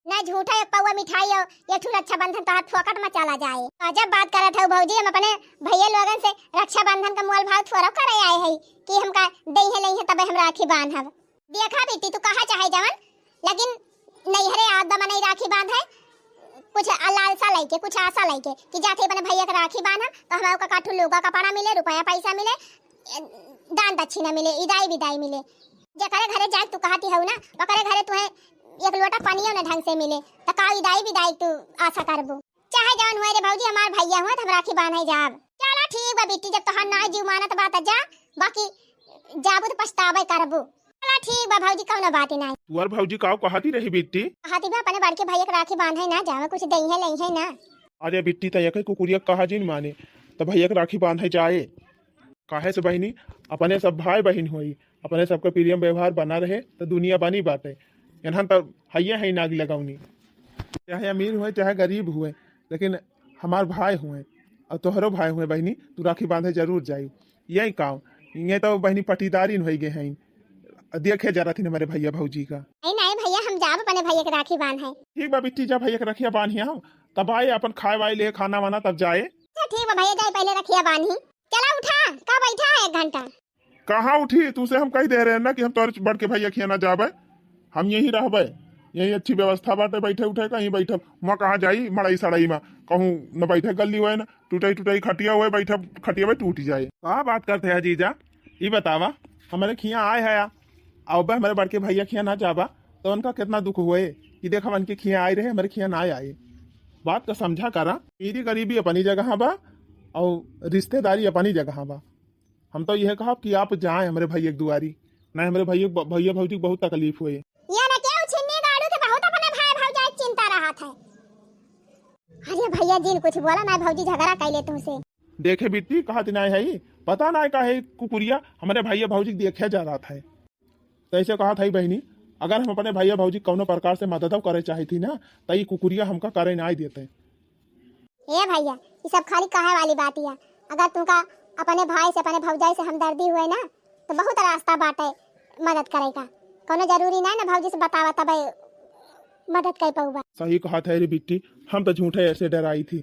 ना झूठा एक पौवा मिठाई हो, ये ठू रक्षाबंधन तोहार फोकट में चला जाए। गजब बात करत हऊ भौजी, हम अपने भैया लोगन से रक्षाबंधन का मोल भाव थोड़ा करे आए हई कि हमका दइहे लइहे तबे हम राखी बांधब। देखा बेटी, तू कहा चाहे जवन, लेकिन नैहरे आद मनई राखी बांधे कुछ लालसा लइके, कुछ आशा लइके कि जाते अपने भैया के राखी बांधब तो हमारे का काठू लुगा कपड़ा मिले, रुपया पैसा मिले, दान दक्षिणा मिले, इदाई बिदाई मिले। जेकरे घरे जाए तू कहती हऊ ना, ओकरे घरे तुहे एक लोटा पानियो न ढंग से मिले, त का इदाई बिदाई तू आशा करबू? चाहे जौन हुए रे भौजी, हमार भैया हुए त हम राखी बांधे जाब। चला ठीक बा बिट्टी, जब तोहार नाई जीव मानत बा त जा, बाकी जाबू त पछतावे करबू। चला ठीक बा भौजी, कौनो बात नाई। तुअर भौजी काव कहती रही बिट्टी? कहती बा अपने बड़के भैया के राखी बांधे ना जावे, कुछ दइहे लइहे ना। अरे बिट्टी, त एक कुकुरिया कहा जिन माने, त भैया के राखी बांधे जाए। काहे से बहिनी, अपने सब भाई बहिन होई, अपने सबके प्रेम व्यवहार बना रहे त दुनिया बनी बाटे। एनहन त हइये है नाग लगौनी, चाहे अमीर हुए चाहे गरीब हुए, लेकिन हमार भाई हुए और तोहरो भाई हुए बहिनी, तू राखी बांधे जरूर जाई। यही काम, ये तो बहिनी पटीदारी न होई गए हैं, देखे जरा थी हमारे भैया भौजी का। नहीं नहीं भैया, हम जाब अपने भैया के राखी बांधे। ठीक बा बिट्टी, जा भैया के रखिया बांधी आओ, तब आए अपन खाए वाए ले खाना वाना तब जाए। अच्छा ठीक बा भैया, जाए पहले रखिया बांधी। चला उठा, का बैठा है एक घंटा? कहाँ उठी? तुसे हम कही दे रहे हैं ना कि हम तोरे बड़के भैया खिया ना जाबे, हम यहीं रहबे, यहीं अच्छी व्यवस्था बाटे बैठे उठे, कहीं बैठब वहाँ कहाँ जाई मड़ई सड़ई में, कहूँ न बैठे गली हुए न टूटई टूटई खटिया हुए बैठब, खटिया में टूट जाए। का बात करते हैं जीजा, ई बतावा, हमारे खिया आए है आ, अब हमारे बड़के भैया खिया ना जाबा तो उनका कितना दुख हुए कि देख हम उनके खिया आए रहे, हमारे खिया ना आए। बात का समझा करा, मेरी गरीबी अपनी जगह बा और रिश्तेदारी अपनी जगह बा। हम तो यह कहब कि आप जाएं हमरे भैया के दुआरी, नहीं हमरे भैया, भैया भौजी के बहुत तकलीफ हुए। ये न केहू छिन्नी गाड़ू के बहुत अपने भाई भौजाई के चिंता रहत है। अरे भैया जिन कुछ बोला ना, भौजी झगड़ा कैले तुमसे। देखे बिट्टी, कहत नहीं है, पता नहीं काहे कुकुरिया हमरे भैया भौजी के देखे जा रहा था। तैसे कहत है बहिनी, अगर हम अपने भैया भौजी कौनो प्रकार से मदद करे चाहती ना, तो ये कुकुरिया हमका करे नहीं देते। ए भैया, ई सब खाली कहे वाली बात है। अगर तुमका अपने भाई से, अपने भौजाई से हमदर्दी हुए ना, तो बहुत रास्ता बाटे मदद करे का। कोनो जरूरी ना ना भौजी से बतावा तबे मदद कर पउबा। सही कहत है रे बिट्टी, हम तो झूठे ऐसे डराई थी,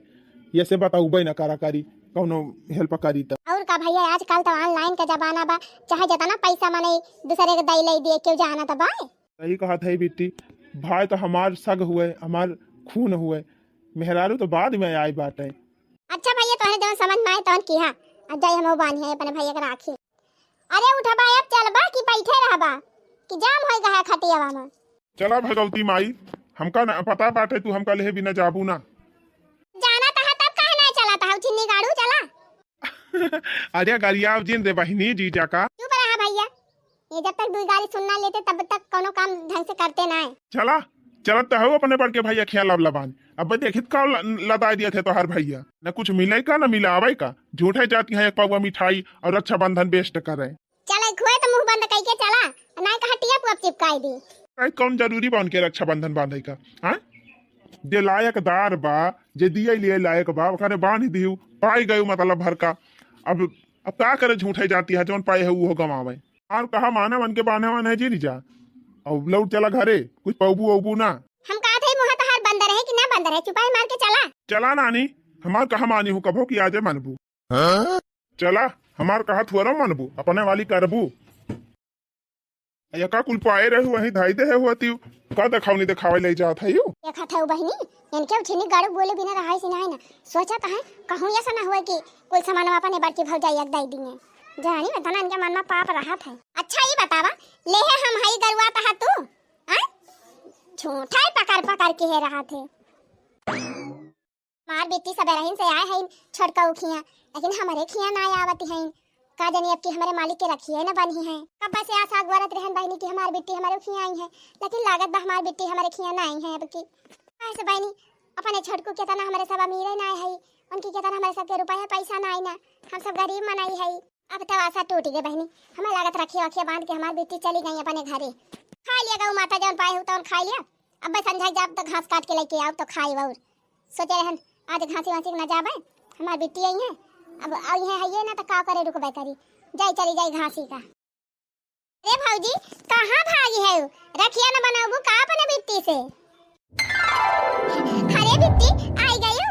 ये से बताउबे ना करा करी, कौनो help करी तो। और का भैया, आजकल तो online का जमाना बा, चाहे जितना पैसा मने दूसरे के दई ले दिए, क्यों जाना तो बा। सही कहत है बिट्टी, भाई तो हमार सग हुए, हमार खून हुए, मेहरारू तो बाद में आई बाटे। अच्छा भैया, तोहरे जौन समझ में आए तौन किहा। अब जाई हम बांधी है अपने भैया के राखी। अरे उठबा, अब चलबा कि बैठे रहबा कि जाम होई गया खटियावा में? चला भगवती माई, हमका ना पता बाटे तू हमका लेहे बिना जाबू ना। जाना तहा तब काहे ना चला तहा छिन्नी गाड़ू चला। अरे गरियाव जिन रे बहिनी जीजा का। चुप रहा भैया, ये जब तक दुई गारी सुन ना लेते तब तक कोनो काम ढंग से करते ना है। चला, चलत तो हो अपने बड़के भैया खिया लबलबान। अब देखित का ल-, लदाई दिया थे तोहार भैया। न कुछ मिले का, न मिलावे का। झूठे जाती हैं एक पौवा मिठाई और रक्षाबंधन waste करे। चला, एक हुए तो मुंह बंद कई के चला, ना कहा टिया पुआ चिपकाई दी। काहे कौन जरूरी बा उनके रक्षाबंधन बांधे का? हाँ? जे लायकदार बा, जे दिए लिए लायक बा, ओकरे बांध दिहु, पाई गयु मतलब भर का। अब, अब का करे झूठे जाती है, जौन पाए है वो गवावे। और कहा माने मन के बांधे वाने जी नहीं जा। अब लौट चला घरे, कुछ पौबू औबू ना। हम कहा थे मुँह तहार बंद रहे कि ना बंद रहे, चुपाई मार के चला। चला नानी, हमार कहा मानी हूँ कभो कि आजे मनबू। हाँ? चला, हमार कहा थुअरो मनबू, अपने वाली करबू। एका कुल पाए रहे वही धाई दे है हुआ ती, का देखावनी देखावे ले जात है यू? देखा था बहिनी, इनके उठिनी गाड़ू बोले बिना रहाई सी ना है ना। सोचा था कहूँ ऐसा ना हुआ कि कुल सामान अपने बड़की भौजाई एक दाई दिए। जानी में तना इनके मन में पाप रहा था। अच्छा ये बतावा, ले है हम हई गरुआ तहा तू? हाँ? झूठा ही पकड़ पकड़ के है रहा थे। हमार बेटी सबेरहिन से आए हैं छोटका उखिया, लेकिन हमारे खिया ना आवत हैं। का जानी अब की हमारे मालिक के रखिए न बनी है। कब से आशा अगवरत रहन बहनी कि हमार बेटी हमारे खिया आई है, लेकिन लागत बा हमार बेटी हमारे खिया ना आई है अब की। ऐसे बहनी अपने छोटकू के तना हमरे सब अमीरे नाय है, उनकी के तना हमरे सबके रुपया पैसा नाय ना, हम सब गरीब मनई है। अब तो आशा टूट गई बहिनी, हमें लागत रखिया वखिया बांध के हमार बिट्टी चली गई अपने घरे। खा लिया गऊ माता, जौन पाए हो तौन खा लिया। अब बस संझा जाब तो घास काट के लेके आओ तो खाई और सोचे रहन आज घासी वासी न जाबे, हमार बिट्टी आई है, अब आई है, है ये ना तो का करे रुकबे करी, जाई चली जाई घासी का। अरे भौजी, कहाँ भागी है? रखिया न बनाबू का अपने बिट्टी से? अरे बिट्टी, आई गयू?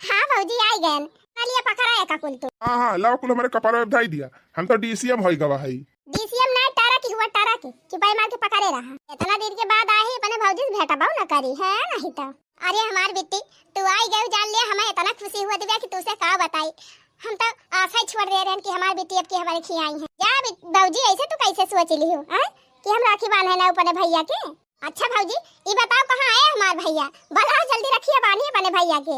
हाँ भौजी, आई गयन। चलिए पकड़ा है का कुल तू? हाँ, हाँ, लाओ कुल हमारे कपार में धाई दिया। हम तो डीसीएम होई गवा है। डीसीएम ना, टारा की हुआ, टारा की। चुपाई मार के पकड़े रहा। इतना दिन के बाद आई है, अपने भौजी से भेंटा बाऊ ना करी है, नहीं तो। अरे हमार बिट्टी, तू आई गयू जान ले, हमें इतना खुशी हुआ दिव्या कि तुझसे का बताई। हम तो आशा ही छोड़ दे रहन कि हमार बिट्टी अब की हमारे खियाई है। या बिट-, भौजी, ऐसे तू कैसे सोच ली हो, हैं? कि हम राखी बांधे ना अपने भैया के? अच्छा भौजी, ई बताओ कहाँ आए हमार भैया? बुलाओ जल्दी रखिया बांधी अपने भैया के।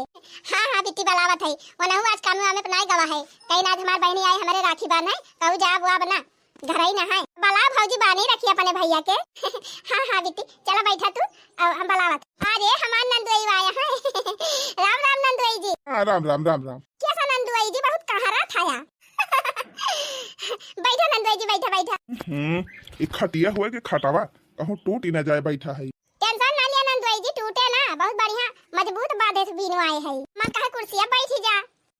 हाँ, हाँ बिट्टी बुलावत है, वनहु आज काम में अपनाए गवा है। कहीं ना आज हमार बहनी आई हमारे राखी बांधे, कहू जा बुआ बना, घर ही ना है। बुलाओ भौजी बांधी रखिया अपने भैया के। हाँ, हाँ बिट्टी, चला बैठा तू, अब हम बुलावत। अरे हमार नंदुई आया है। राम राम नंदुई जी। हाँ, राम राम, राम राम। कैसा नंदुई जी, बहुत कहाँ रहा था यार? बैठा नंदुई जी, बैठा, बैठा। हम्म, ई खटिया हुए के खटावा कहूँ टूट ही ना जाए, बैठा है। टेंशन ना लिया नंदुई जी, टूटे ना, बहुत बढ़िया मजबूत बांधे से बीनवाए है। माँ कहे कुर्सिया बैठी जा।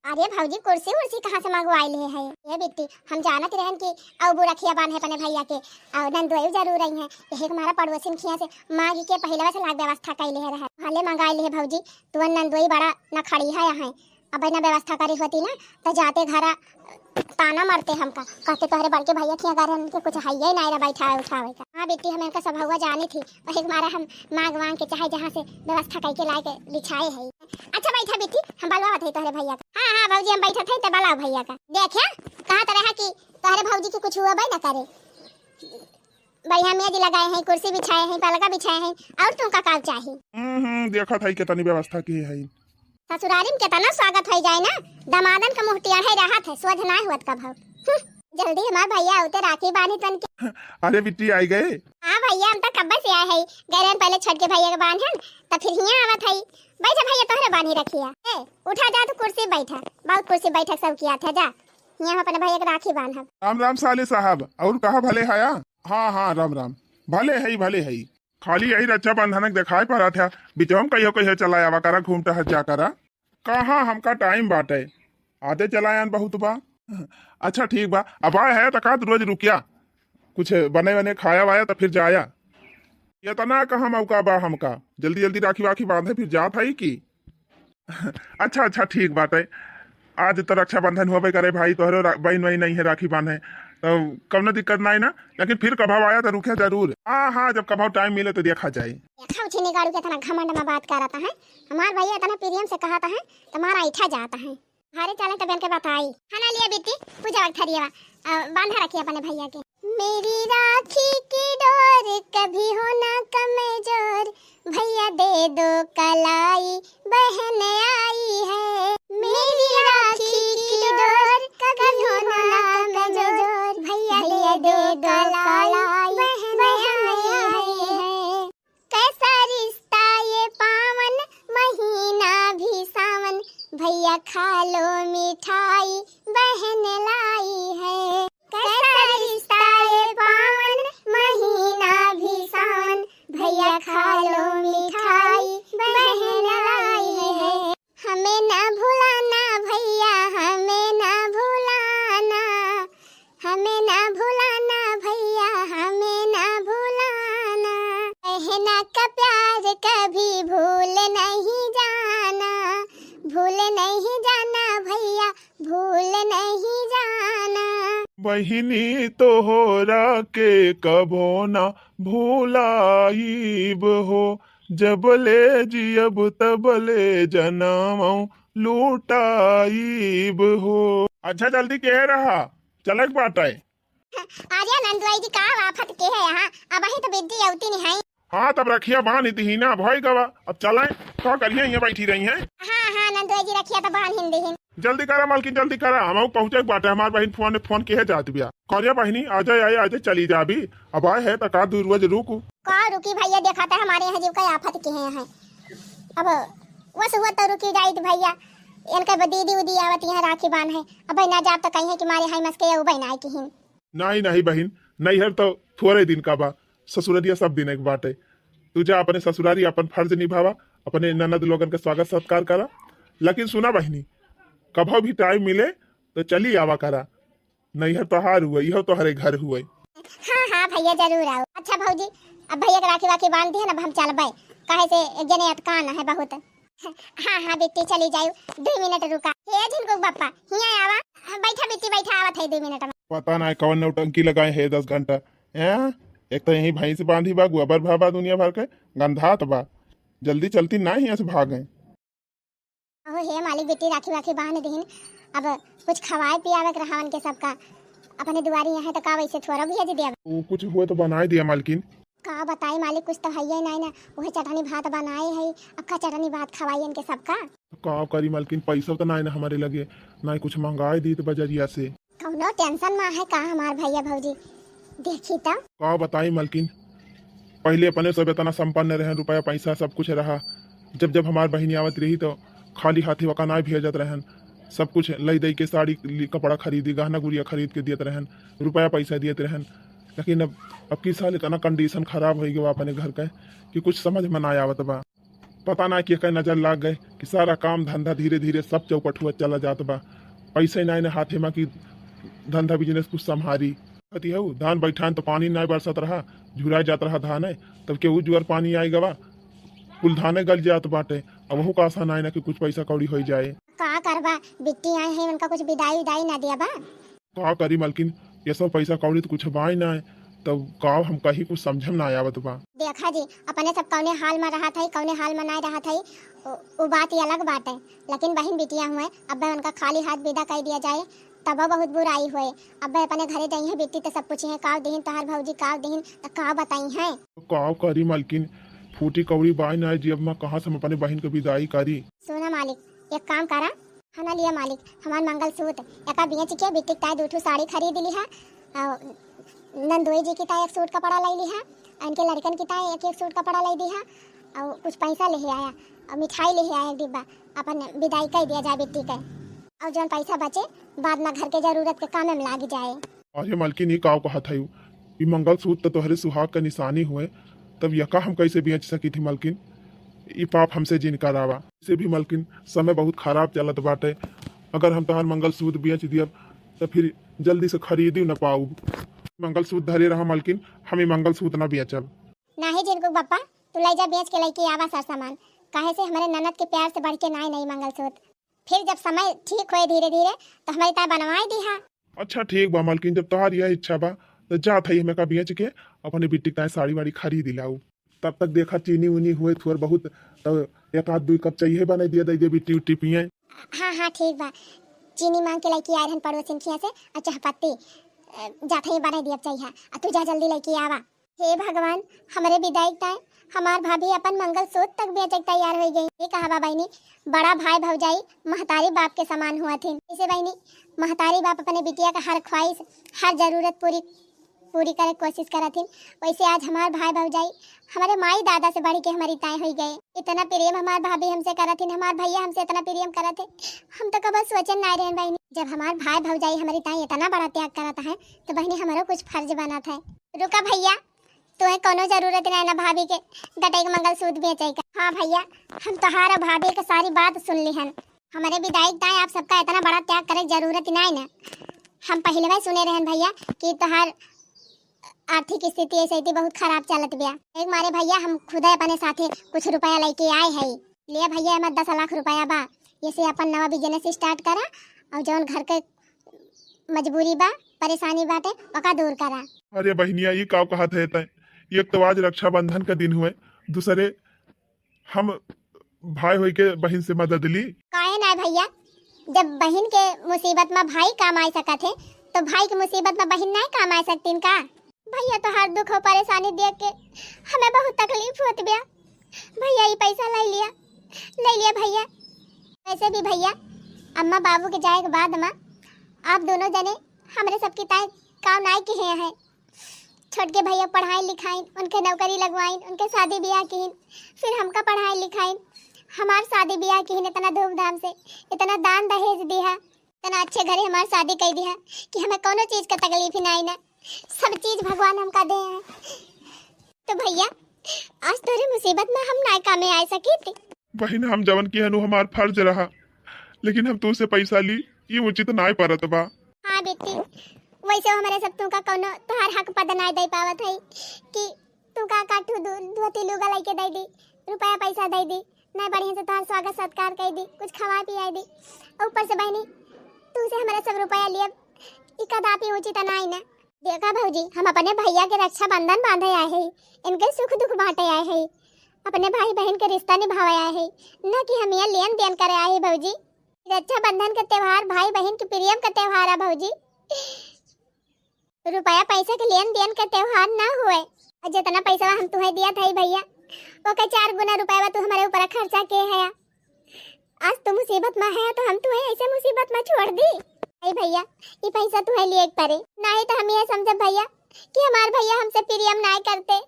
अरे भौजी, कुर्सी उर्सी कहाँ से मंगवाई ले है? ये बिट्टी, हम जानत रहन कि अउ बुरखिया बांधे अपने भैया के, अउ नंदुई जरूर आई है। यही हमारा पड़ोसिन खिया से मांग के पहिलवा से लाग व्यवस्था कैले है रहे। भले मंगाई ले है भौजी, तुअन नंदुई बड़ा न खड़ी है यहाँ। अब ना व्यवस्था करी होती ना, तो जाते घरा ताना मारते हमका, कहते तोहरे बड़के भैया खिया घर उनके कुछ हइये नहीं रहा बैठावे उठावे का। हाँ बिट्टी, हम इनका स्वभाव जानी थी, वही मारा हम मांग वांग के चाहे जहाँ से व्यवस्था करके लाए के बिछाए है। अच्छा बैठा बिट्टी, हम बलवावत है तोहरे भैया का। हाँ, हाँ भौजी, हम बैठत है तो बलाओ भैया का। देखिया, कहत रहा कि तोहरे भौजी के कुछ हुआ ना करे। बढ़िया मेज लगाए हैं, कुर्सी बिछाए हैं, पलका बिछाए हैं, और तुमका का चाही? हम्म, हम्म, देखत है कितनी व्यवस्था की है। ससुरारी में कितना स्वागत हो जाए ना, दमादन का मुँह टेढ़े रहत है, सोझ ना हुअत कब हो। हम्म, जल्दी हमार भैया होते राखी बांधी तन के। अरे बिट्टी आई गए। हाँ भैया, हम तो कब्बे से आए हैं, गए रहन पहले छोटके भैया के बांधन, तब फिर हियाँ आवत है। बैठा भैया, तोहरे बांधी रखिया। ए, उठा जा तू कुर्सी बैठा, बहुत कुर्सी बैठक सब किया था, जा हियाँ हम अपने भैया के राखी बांधब। राम राम साले साहब, और कहा भले हया? हाँ, हाँ, राम राम। भले है, भले है। खाली यही रक्षाबंधन के देखाई पड़त है, बिचवा में कहियो कहियो चला आवा करा, घूम टहर जा करा। कहाँ हमका टाइम बाटे, आते चला आन बहुत बा। अच्छा ठीक बा, अब आए है तो का तू रोज रुकिया, कुछ बने बने खाया वाया तो फिर जाया। इतना कहाँ मौका बा हमका, जल्दी जल्दी राखी वाखी बांधे फिर जात है कि। अच्छा, अच्छा, ठीक बाटे। आज तो रक्षाबंधन होबे करे भाई, तोहरो रा-, बहिन वहिन नहीं है राखी बांधे, तो कौनो दिक्कत नहीं ना, लेकिन फिर कभाव आया तो रुके जरूर। हाँ, हाँ, जब कभाव टाइम मिले तो देखा जाए। देखा उछिनी गाड़ू के इतना घमंड में बात करता है, हमार भैया इतना प्रेम से कहता है, तुम्हारा ऐठा जाता है। घरे चले तब इनके बताई। खाना लिया बेटी, पूजा वक्त हरियवा, अ, बांधा रखिए अपने भैया के। मेरी राखी की डोर कभी हो ना कमजोर, भैया दे दो कलाई बहन आई है। मेरी राखी की डोर कभी हो ना कमजोर, भैया दे दो कलाई बहन आई है। कैसा रिश्ता ये पावन, महीना भी सावन, भैया खा लो मिठाई बहन लाई है। कैसा रिश्ता ये पावन, महीना भी सावन, भैया खा लो मिठाई बहन लाई है। हमें ना भुलाना भैया, हमें ना भुलाना, हमें ना भुलाना भैया, हमें ना भुलाना। बहना का प्यार कभी भूल नहीं जाना, भूल नहीं जाना भैया, भूल नहीं जाना। बहिनी तोहरा के कबो ना भुलाइब हो, जबले जियब तबले जनमौ लौटाइब हो। अच्छा, जल्दी कहे रहा, चलक बाटे। अरे नंदुआई जी, का आफत के है यहाँ? अबही तो बिद्दी अवती नहीं है। हाँ, तब रखिया बांध ही दीही ना, भई गवा। अब चलें, का करिए, यहाँ बैठी रही हैं। हाँ, हाँ, नंदुआई जी, रखिया तो बांध ही दीही। जल्दी करा मालकिन, जल्दी करा, हमहू पहुँचे के बाटे, हमार बहिन फोन, फोन के है जात बिया। करिया बहिनी, आ जाए, आए, आ जाए, चली जा अभी। अब आए है तो का दू रोज रुकू। का रुकी भैया, देखा था हमारे यहाँ जीव का आफत के हैं, हैं। अब वस हुआ तो रुकी जाइत भैया, इनके ब-, दीदी उदी आवत यहाँ राखी बांध है। अब ना जाब तो कहीं है कि मारे हाई मस्के या उबई ना आई किहिन। नहीं, नहीं बहिन, नैहर तो थोड़े दिन का बा, ससुररिया सब दिन एक बाटे। तू जा अपने ससुरारी अपन फर्ज निभावा, अपने ननद लोगन के स्वागत सत्कार करा। लेकिन सुना बहिनी, कभो भी टाइम मिले तो चली आवा करा। नैहर तोहार हुए, इहो तोहरे घर हुए। हाँ, हाँ भैया, जरूर आओ। अच्छा भौजी, अब भैया के राखी वाखी बांध दिहन, अब हम चलबे, काहे से एक जने अटकान है बहुत। हाँ, हाँ बिट्टी, चली जायु, दुई मिनट रुका। हे झिनकुक बप्पा, हियाँ आवा। हाँ, बैठा बिट्टी, बैठा, आवत है दुई मिनट में। पता ना कौन नौटंकी लगाए है दस घंटा। हैं? एक तो यहीं भैंस बांधी बा, गोबर भा बा दुनिया भर के, गंधात बा। जल्दी चलती ना हियाँ से भागे। अहो हे मालिक, बिट्टी राखी वाखी बांध दिहिन, अब कुछ खवाए पियावे के रहावन के सबका। अपने दुआरी यहाँ तो का वैसे थोड़ा भेज दिया। वो कुछ हुए तो बनाए दिया मालकिन। का बताई मालिक, कुछ तो हइये नाई ना, उहे चटनी भात बनाए है, अब का चटनी भात खवाई इनके सबका। का करी मालकिन, पैसा तो नाई ना हमारे लगे, नाई कुछ मंगाए दी तो बजरिया से। कौनो टेंशन ना है का हमार भैया भौजी, देखी तो। का बताई मालकिन, पहले अपने सब इतना संपन्न रहन, रुपया पैसा सब कुछ रहा। जब जब हमार बहिनी आवत रही तो खाली हाथी वका नाई भेजत रहन, सब कुछ लई दई के साड़ी ली-, कपड़ा खरीदी, गहना गुड़िया खरीद के दियत रहन, रुपया पैसा दियत रहन। लेकिन अब, अब की साल इतना कंडीशन खराब हो गया अपने घर का कि कुछ समझ में ना आवत बा। पता ना केकर नजर लाग गए कि सारा काम धंधा धीरे धीरे सब चौपट हुआ चला जात बा। पैसे नाई ना हाथे में कि धंधा बिजनेस कुछ संभारी। कहती हऊ, धान बैठान तो पानी नाई बरसत रहा, झुरा जात रहा धाने, तब के ऊ जुआर पानी आई गवा, कुल धाने गल जात बाटे। अब वहू का आशा नाई ना कि कुछ पैसा कौड़ी हो जाए। का करबा, बिट्टी आए हैं, उनका कुछ विदाई उदाई ना दिया बा। का करी मलकिन, ये सब पैसा कौड़ी तो कुछ बाई ना है, तब का हम कहीं कुछ समझम ना आवत बा। देखा जी, अपने सब कौने हाल में रहत है, कौने हाल में ना रहत है, उ, उ बात ही अलग बात है। लेकिन बहिन बिटिया हुए, अब उनका खाली हाथ विदा कर दिया जाए, तब बहुत बुराई हुए। अब अपने घरे जाई है बिट्टी तो सब पूछी है, "काव दिहिन तोहार भौजी, काव दिहिन?" तो काव बताई है। काव करी मलकिन, फूटी कौड़ी बाई ना है जी, अब मैं कहाँ से हम अपने बहिन के विदाई करी? सुना मालिक, एक काम करा, है ना, लिया मालिक, हमार मंगलसूत्र, एका बेच के बिट्टी के ताई दू ठो साड़ी खरीद लिहा, और नंदोई जी की ताई एक सूट कपड़ा ले लिहा, और इनके लड़कन की ताई एक एक सूट कपड़ा ले दिहा, और कुछ पैसा ले आया, और मिठाई ले आया एक डिब्बा, अपन विदाई कर दिया जाए बिट्टी के, और जौन पैसा बचे बाद में घर के जरूरत के काम में लाग जाए। अरे मलकिन, ई काव कहत हयू? ई मंगलसूत्र त तोहरे सुहाग क निशानी हुए, तब यका हम कैसे बेच सकी थी मलकिन? ई पाप हमसे जिन करावा। वैसे भी मलकिन, समय बहुत खराब चलत बाटे, अगर हम तोहार मंगलसूत्र बेच दियब त फिर जल्दी से खरीदी न पाऊब। मंगलसूत्र धरे रहा मलकिन, हम ई मंगलसूत्र न बेचब। नाही जिनको बप्पा, तू ले जा बेच के लेके आवा सर सामान, काहे से हमारे ननद के प्यार से बढ़ के नाई, नाई मंगलसूत्र। फिर जब समय ठीक होए धीरे धीरे, तो हमारी ताय बनवाए दिहा। अच्छा ठीक बा मलकिन, जब तोहार यह इच्छा बा, तो जात हई हमें का बेच के अपने बिट्टी के ताय साड़ी वाड़ी खरीद लाऊ। तब तक देखा चीनी उनी हुए थोड़ बहुत, तो एक आध दुई कप चाहिए बनाई दिया, दे दे बिट्टी उट्टी पिए। हाँ, हाँ, ठीक बा। चीनी मांग के लेके आए रहन पड़ोसिन खिया से, और चाहपत्ती, अ, जात हई बनाई दिया चाहिए, और तू जा जल्दी लेके आवा। हे भगवान, हमरे विदाई के ताय हमार भाभी अपन मंगलसूत्र तक बेचे के तैयार हो गई। ये कहा बा बहिनी, बड़ा भाई भौजाई महतारी बाप के समान हुआ थिन। इसे बहिनी, महतारी बाप अपने बिटिया का हर ख्वाहिश, हर जरूरत पूरी, पूरी करे के कोशिश करत हिन, वैसे आज हमार भाई भौजाई हमारे माई दादा से बढ़ के हमारी ताय हो गए। इतना प्रेम हमार भाभी हमसे करत हिन, हमार भैया हमसे इतना प्रेम करत है, हम तो कबो सोचन ना रहन बहिनी। जब हमार भाई भौजाई हमारी ताय इतना बड़ा त्याग करत है, तो बहिनी हमारो कुछ फर्ज बनत है। रुका भैया, तोहे कोनो जरूरत नाय ना भाभी के गटई के मंगलसूत्र बेचे का। हाँ भैया, हम तोहार और भाभी के सारी बात सुन लिहन। हमरे विदाई के ताय आप सबका इतना बड़ा त्याग करे के जरूरत ही नाय ना। हम पहिले भी सुने रहन भैया कि तोहार आर्थिक स्थिति ऐसे थी बहुत खराब चलत बिया। एक मारे भैया हम खुदे अपने साथे कुछ रुपया लेके आए हई। लिया भैया, एमा दस लाख रुपया बा, ये से अपन नवा बिजनेस स्टार्ट करा और जौन घर के मजबूरी बा, परेशानी बाटे, ओका दूर करा। अरे बहिनिया, ई का कहत है तै? एक तो आज रक्षाबंधन का दिन हुए, दूसरे हम भाई होई के बहिन से मदद ली। काहे ना भैया, जब बहिन के मुसीबत में भाई काम आ सकत है, तो भाई के मुसीबत में बहिन नहीं काम आ सकतीन का? भैया, तोहार दुख और परेशानी देख के हमें बहुत तकलीफ होत बिया। भैया, ई पैसा ले लिया, ले लिया भैया। वैसे भी भैया, अम्मा बाबू के जाए के बाद में आप दोनों जने हमरे सबकी ताई काम नाई किहे हैं। छोटके भैया पढ़ाई लिखाइन, उनके नौकरी लगवाइन, उनके शादी ब्याह कीन, फिर हमका पढ़ाई लिखाइन। हमार शादी ब्याह किहिन इतना धूमधाम से, इतना दान दहेज दिहा, इतना अच्छे घरे हमार शादी कइ दिहा कि हमें कउनो चीज का तकलीफ ही नाहीं ना। सब चीज भगवान हमका दे हैं। तो भइया, आज तोहरे मुसीबत मा हम नाहीं कामे आइ सकित। बहिन, हम जवन किहन उ हमार फर्ज रहा, लेकिन हम तुहसे पैसा ली, ई उचित नाहीं परत बा। हाँ बेटी, वैसे हमरे सब तुहका कउनो तोहार हक पद नाहीं दइ पावत है कि तुहका काठू दो-, धोती लुगा लइके दइ दी, रुपया पैसा दइ दी, नाहीं बढ़िया से तोहार स्वागत सत्कार कइ दी, कुछ खवाइ पियाइ दी। अउर ऊपर से बहिनी, तुहसे हमरे सब रुपया लियब, ई कदापि उचित नाहीं ना। देखा भौजी, हम अपने भइया के रक्षाबंधन बांधे आए हई, इनके सुख दुख बांटे आए हई, अपने भाई बहिन के रिश्ता निभावे आए हई, न कि हम ये लेन देन करे आए हई भौजी। रक्षाबंधन के त्योहार भाई बहिन के प्रेम के त्योहार है भौजी, रुपया पैसा के लेन देन के त्योहार ना होए। अउर जितना पैसा हम तुहे दियत हई भइया, ओके चार गुना रुपया तू हमरे ऊपर खर्चा के है। आज तू मुसीबत मा है तो हम तुहे ऐसे मुसीबत मा छोड़ दी? अरे भइया, ई पैसा तुहे लिए के परे, नाहीं तो हम ये समझब भइया कि हमार भइया हमसे प्रेम नाहीं करते।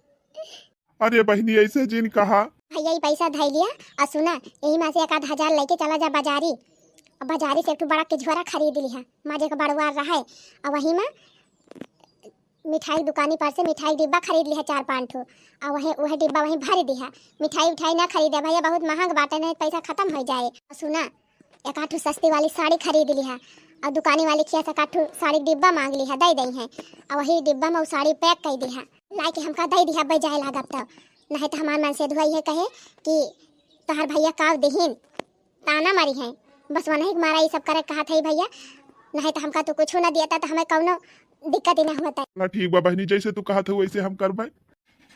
अरे बहिनी, ऐसे जिन कहा। भइया, ई पैसा धइ लिया अउर सुना, यही मा से एक आध हजार लइके चला जा बाजारी। अउर बाजारी से एक ठो बड़ा के झोरा खरीद लिहा, माँ जे का बड़वार रहे, अउर वही मा मिठाई दुकानी पर से मिठाई डिब्बा खरीद लिहा चार पाँच ठो, अउर वही, वही डिब्बा वहीं भर दिहा। मिठाई उठाई ना खरीदे भइया, बहुत महंग बाटे, नहीं पैसा खतम होइ जाए। अउर सुना, एक आध ठो सस्ती वाली साड़ी खरीद लिहा, अउर दुकानी वाली खिया से एक आध ठो साड़ी डिब्बा मांग लिहा, दइ दइहैं, अउर वही डिब्बा मा उ साड़ी पैक कइ दिहा। लाइके हमका दइ दिहा, अब्बे जाए लागब तब, नाहीं तो हमार मन से धुआ ये कहे कि तोहार भइया काव देहिन, ताना मारिहैं। बस वनही के मारा ई सब करे कहत हई भइया, नाहीं तो हमका तू कुछ ना दियत तो हमें कउनो दिक्कत ही ना होत। ना, ठीक बा बहिनी, जैसे तू कहत हऊ वैसे हम करबे।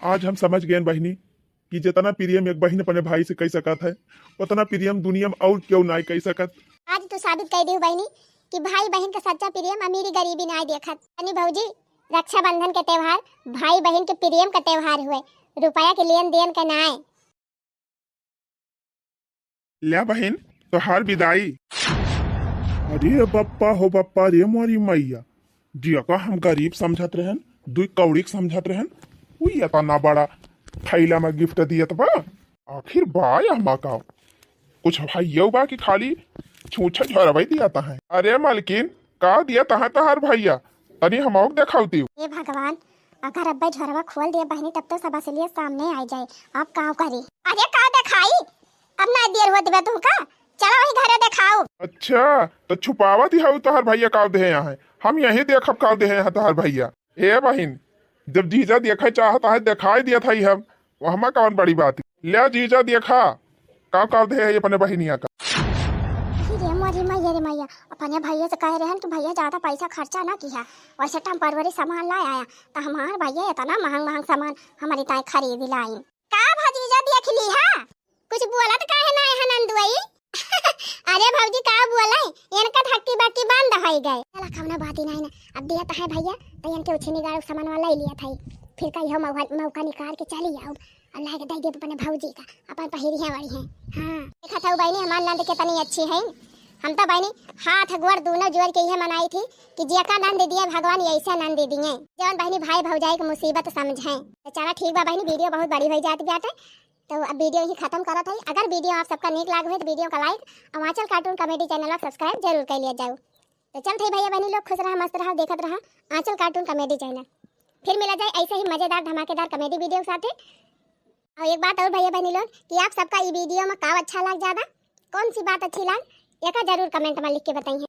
आज हम समझ गएन बहिनी कि जितना प्रेम एक बहिन अपने भाई से कइ सकत है, उतना प्रेम दुनिया मा अउर केहू नाहीं कइ सकत। आज तू साबित कइ दिहू बहिनी कि भाई बहिन का सच्चा प्रेम अमीरी गरीबी नाहीं देखत। यानी भौजी, रक्षाबंधन के त्योहार भाई बहिन के प्रेम का त्योहार हुए, रुपया के लेन देन का नाहीं। ल्या बहिन, तोहार विदाई। अरे बप्पा हो बप्पा रे मोरी मैया, जेका हम गरीब समझत रहन, दुई कौड़ी के समझत रहन, उ एतना बड़ा थैला मा gift दियत बा। आखिर बा एहमा का? कुछ हइयो बा कि खाली छूछे झोरवै दियत है? अरे मलकिन, का दियत है तोहार भइया? तनी हमहू के देखाउती। हे भगवान, अगर अब्बे झोरवा खोल दिया बहिनी, तब तो सब असलियत सामने आइ जाए। अब का करी? अरे का देखाई? अब ना देर होत बा तुहका, चला वही घरे देखाउ। अच्छा, तो छुपावत ही हऊ तोहार भइया का देहे यहाँ है, हम यही देखब का देहे यहाँ तोहार भइया। ए बहिन, जब जीजा देखे चाहत है देखाइ दियत है हम, ओहमा कौन बड़ी बात। ल्या जीजा देखा, का का देहे है अपने बहिनिया का। अरे रे मोरी मैया रे मैया, अपने भइया से कहे रहन कि भइया ज्यादा पैसा खर्चा ना किहा, वैसे temporary सामान लाइ आया, तो हमार भइया इतना महंग महंग सामान हमरी ताई खरीद लाइन। का भजीजा देख लिहा? कुछ बोलत काहे ना है नंदुआई? अरे भौजी का बोले, इनका धक्की बक्की बंद होइ गए। चला कौनो बात ही नाहीं ना, अब दियत है भइया, तो इनके उछिनी गाड़ू सामान वाला ही लियत है, फिर कहियो मौका, मौका निकाल के चली आउब। अल्लाह के दइ देब अपने भौजी का, अपन पहिरिहे वड़िहे। हाँ, देखत हऊ बहिनी हमार नंद कितनी अच्छी है। हम तो बहिनी हाथ गोड़ दूनो जोड़ के इहे मनाई थी कि जेका नंद दिए भगवान यैसे नंद दिए, जौन बहिनी भाई भौजाई के मुसीबत समझे। तो चला ठीक बा बहिनी, video बहुत बड़ी होइ जात बाटे, तो अब video ही खत्म करत है। अगर video आप सबका नीक लाग हुए तो video का like और आंचल cartoon comedy channel आप subscribe जरूर कर लिया जाऊ। तो चलत है भइया बहिनी लोग, खुश रहा, मस्त रहा, देखत रहा आंचल cartoon comedy channel। फिर मिला जाए ऐसे ही मजेदार धमाकेदार comedy video के साथे। और एक बात और भइया बहिनी लोग कि आप सबका ई video मा का अच्छा लाग ज्यादा, कौन सी बात अच्छी लाग, एका जरूर comment मा लिख के बताइए।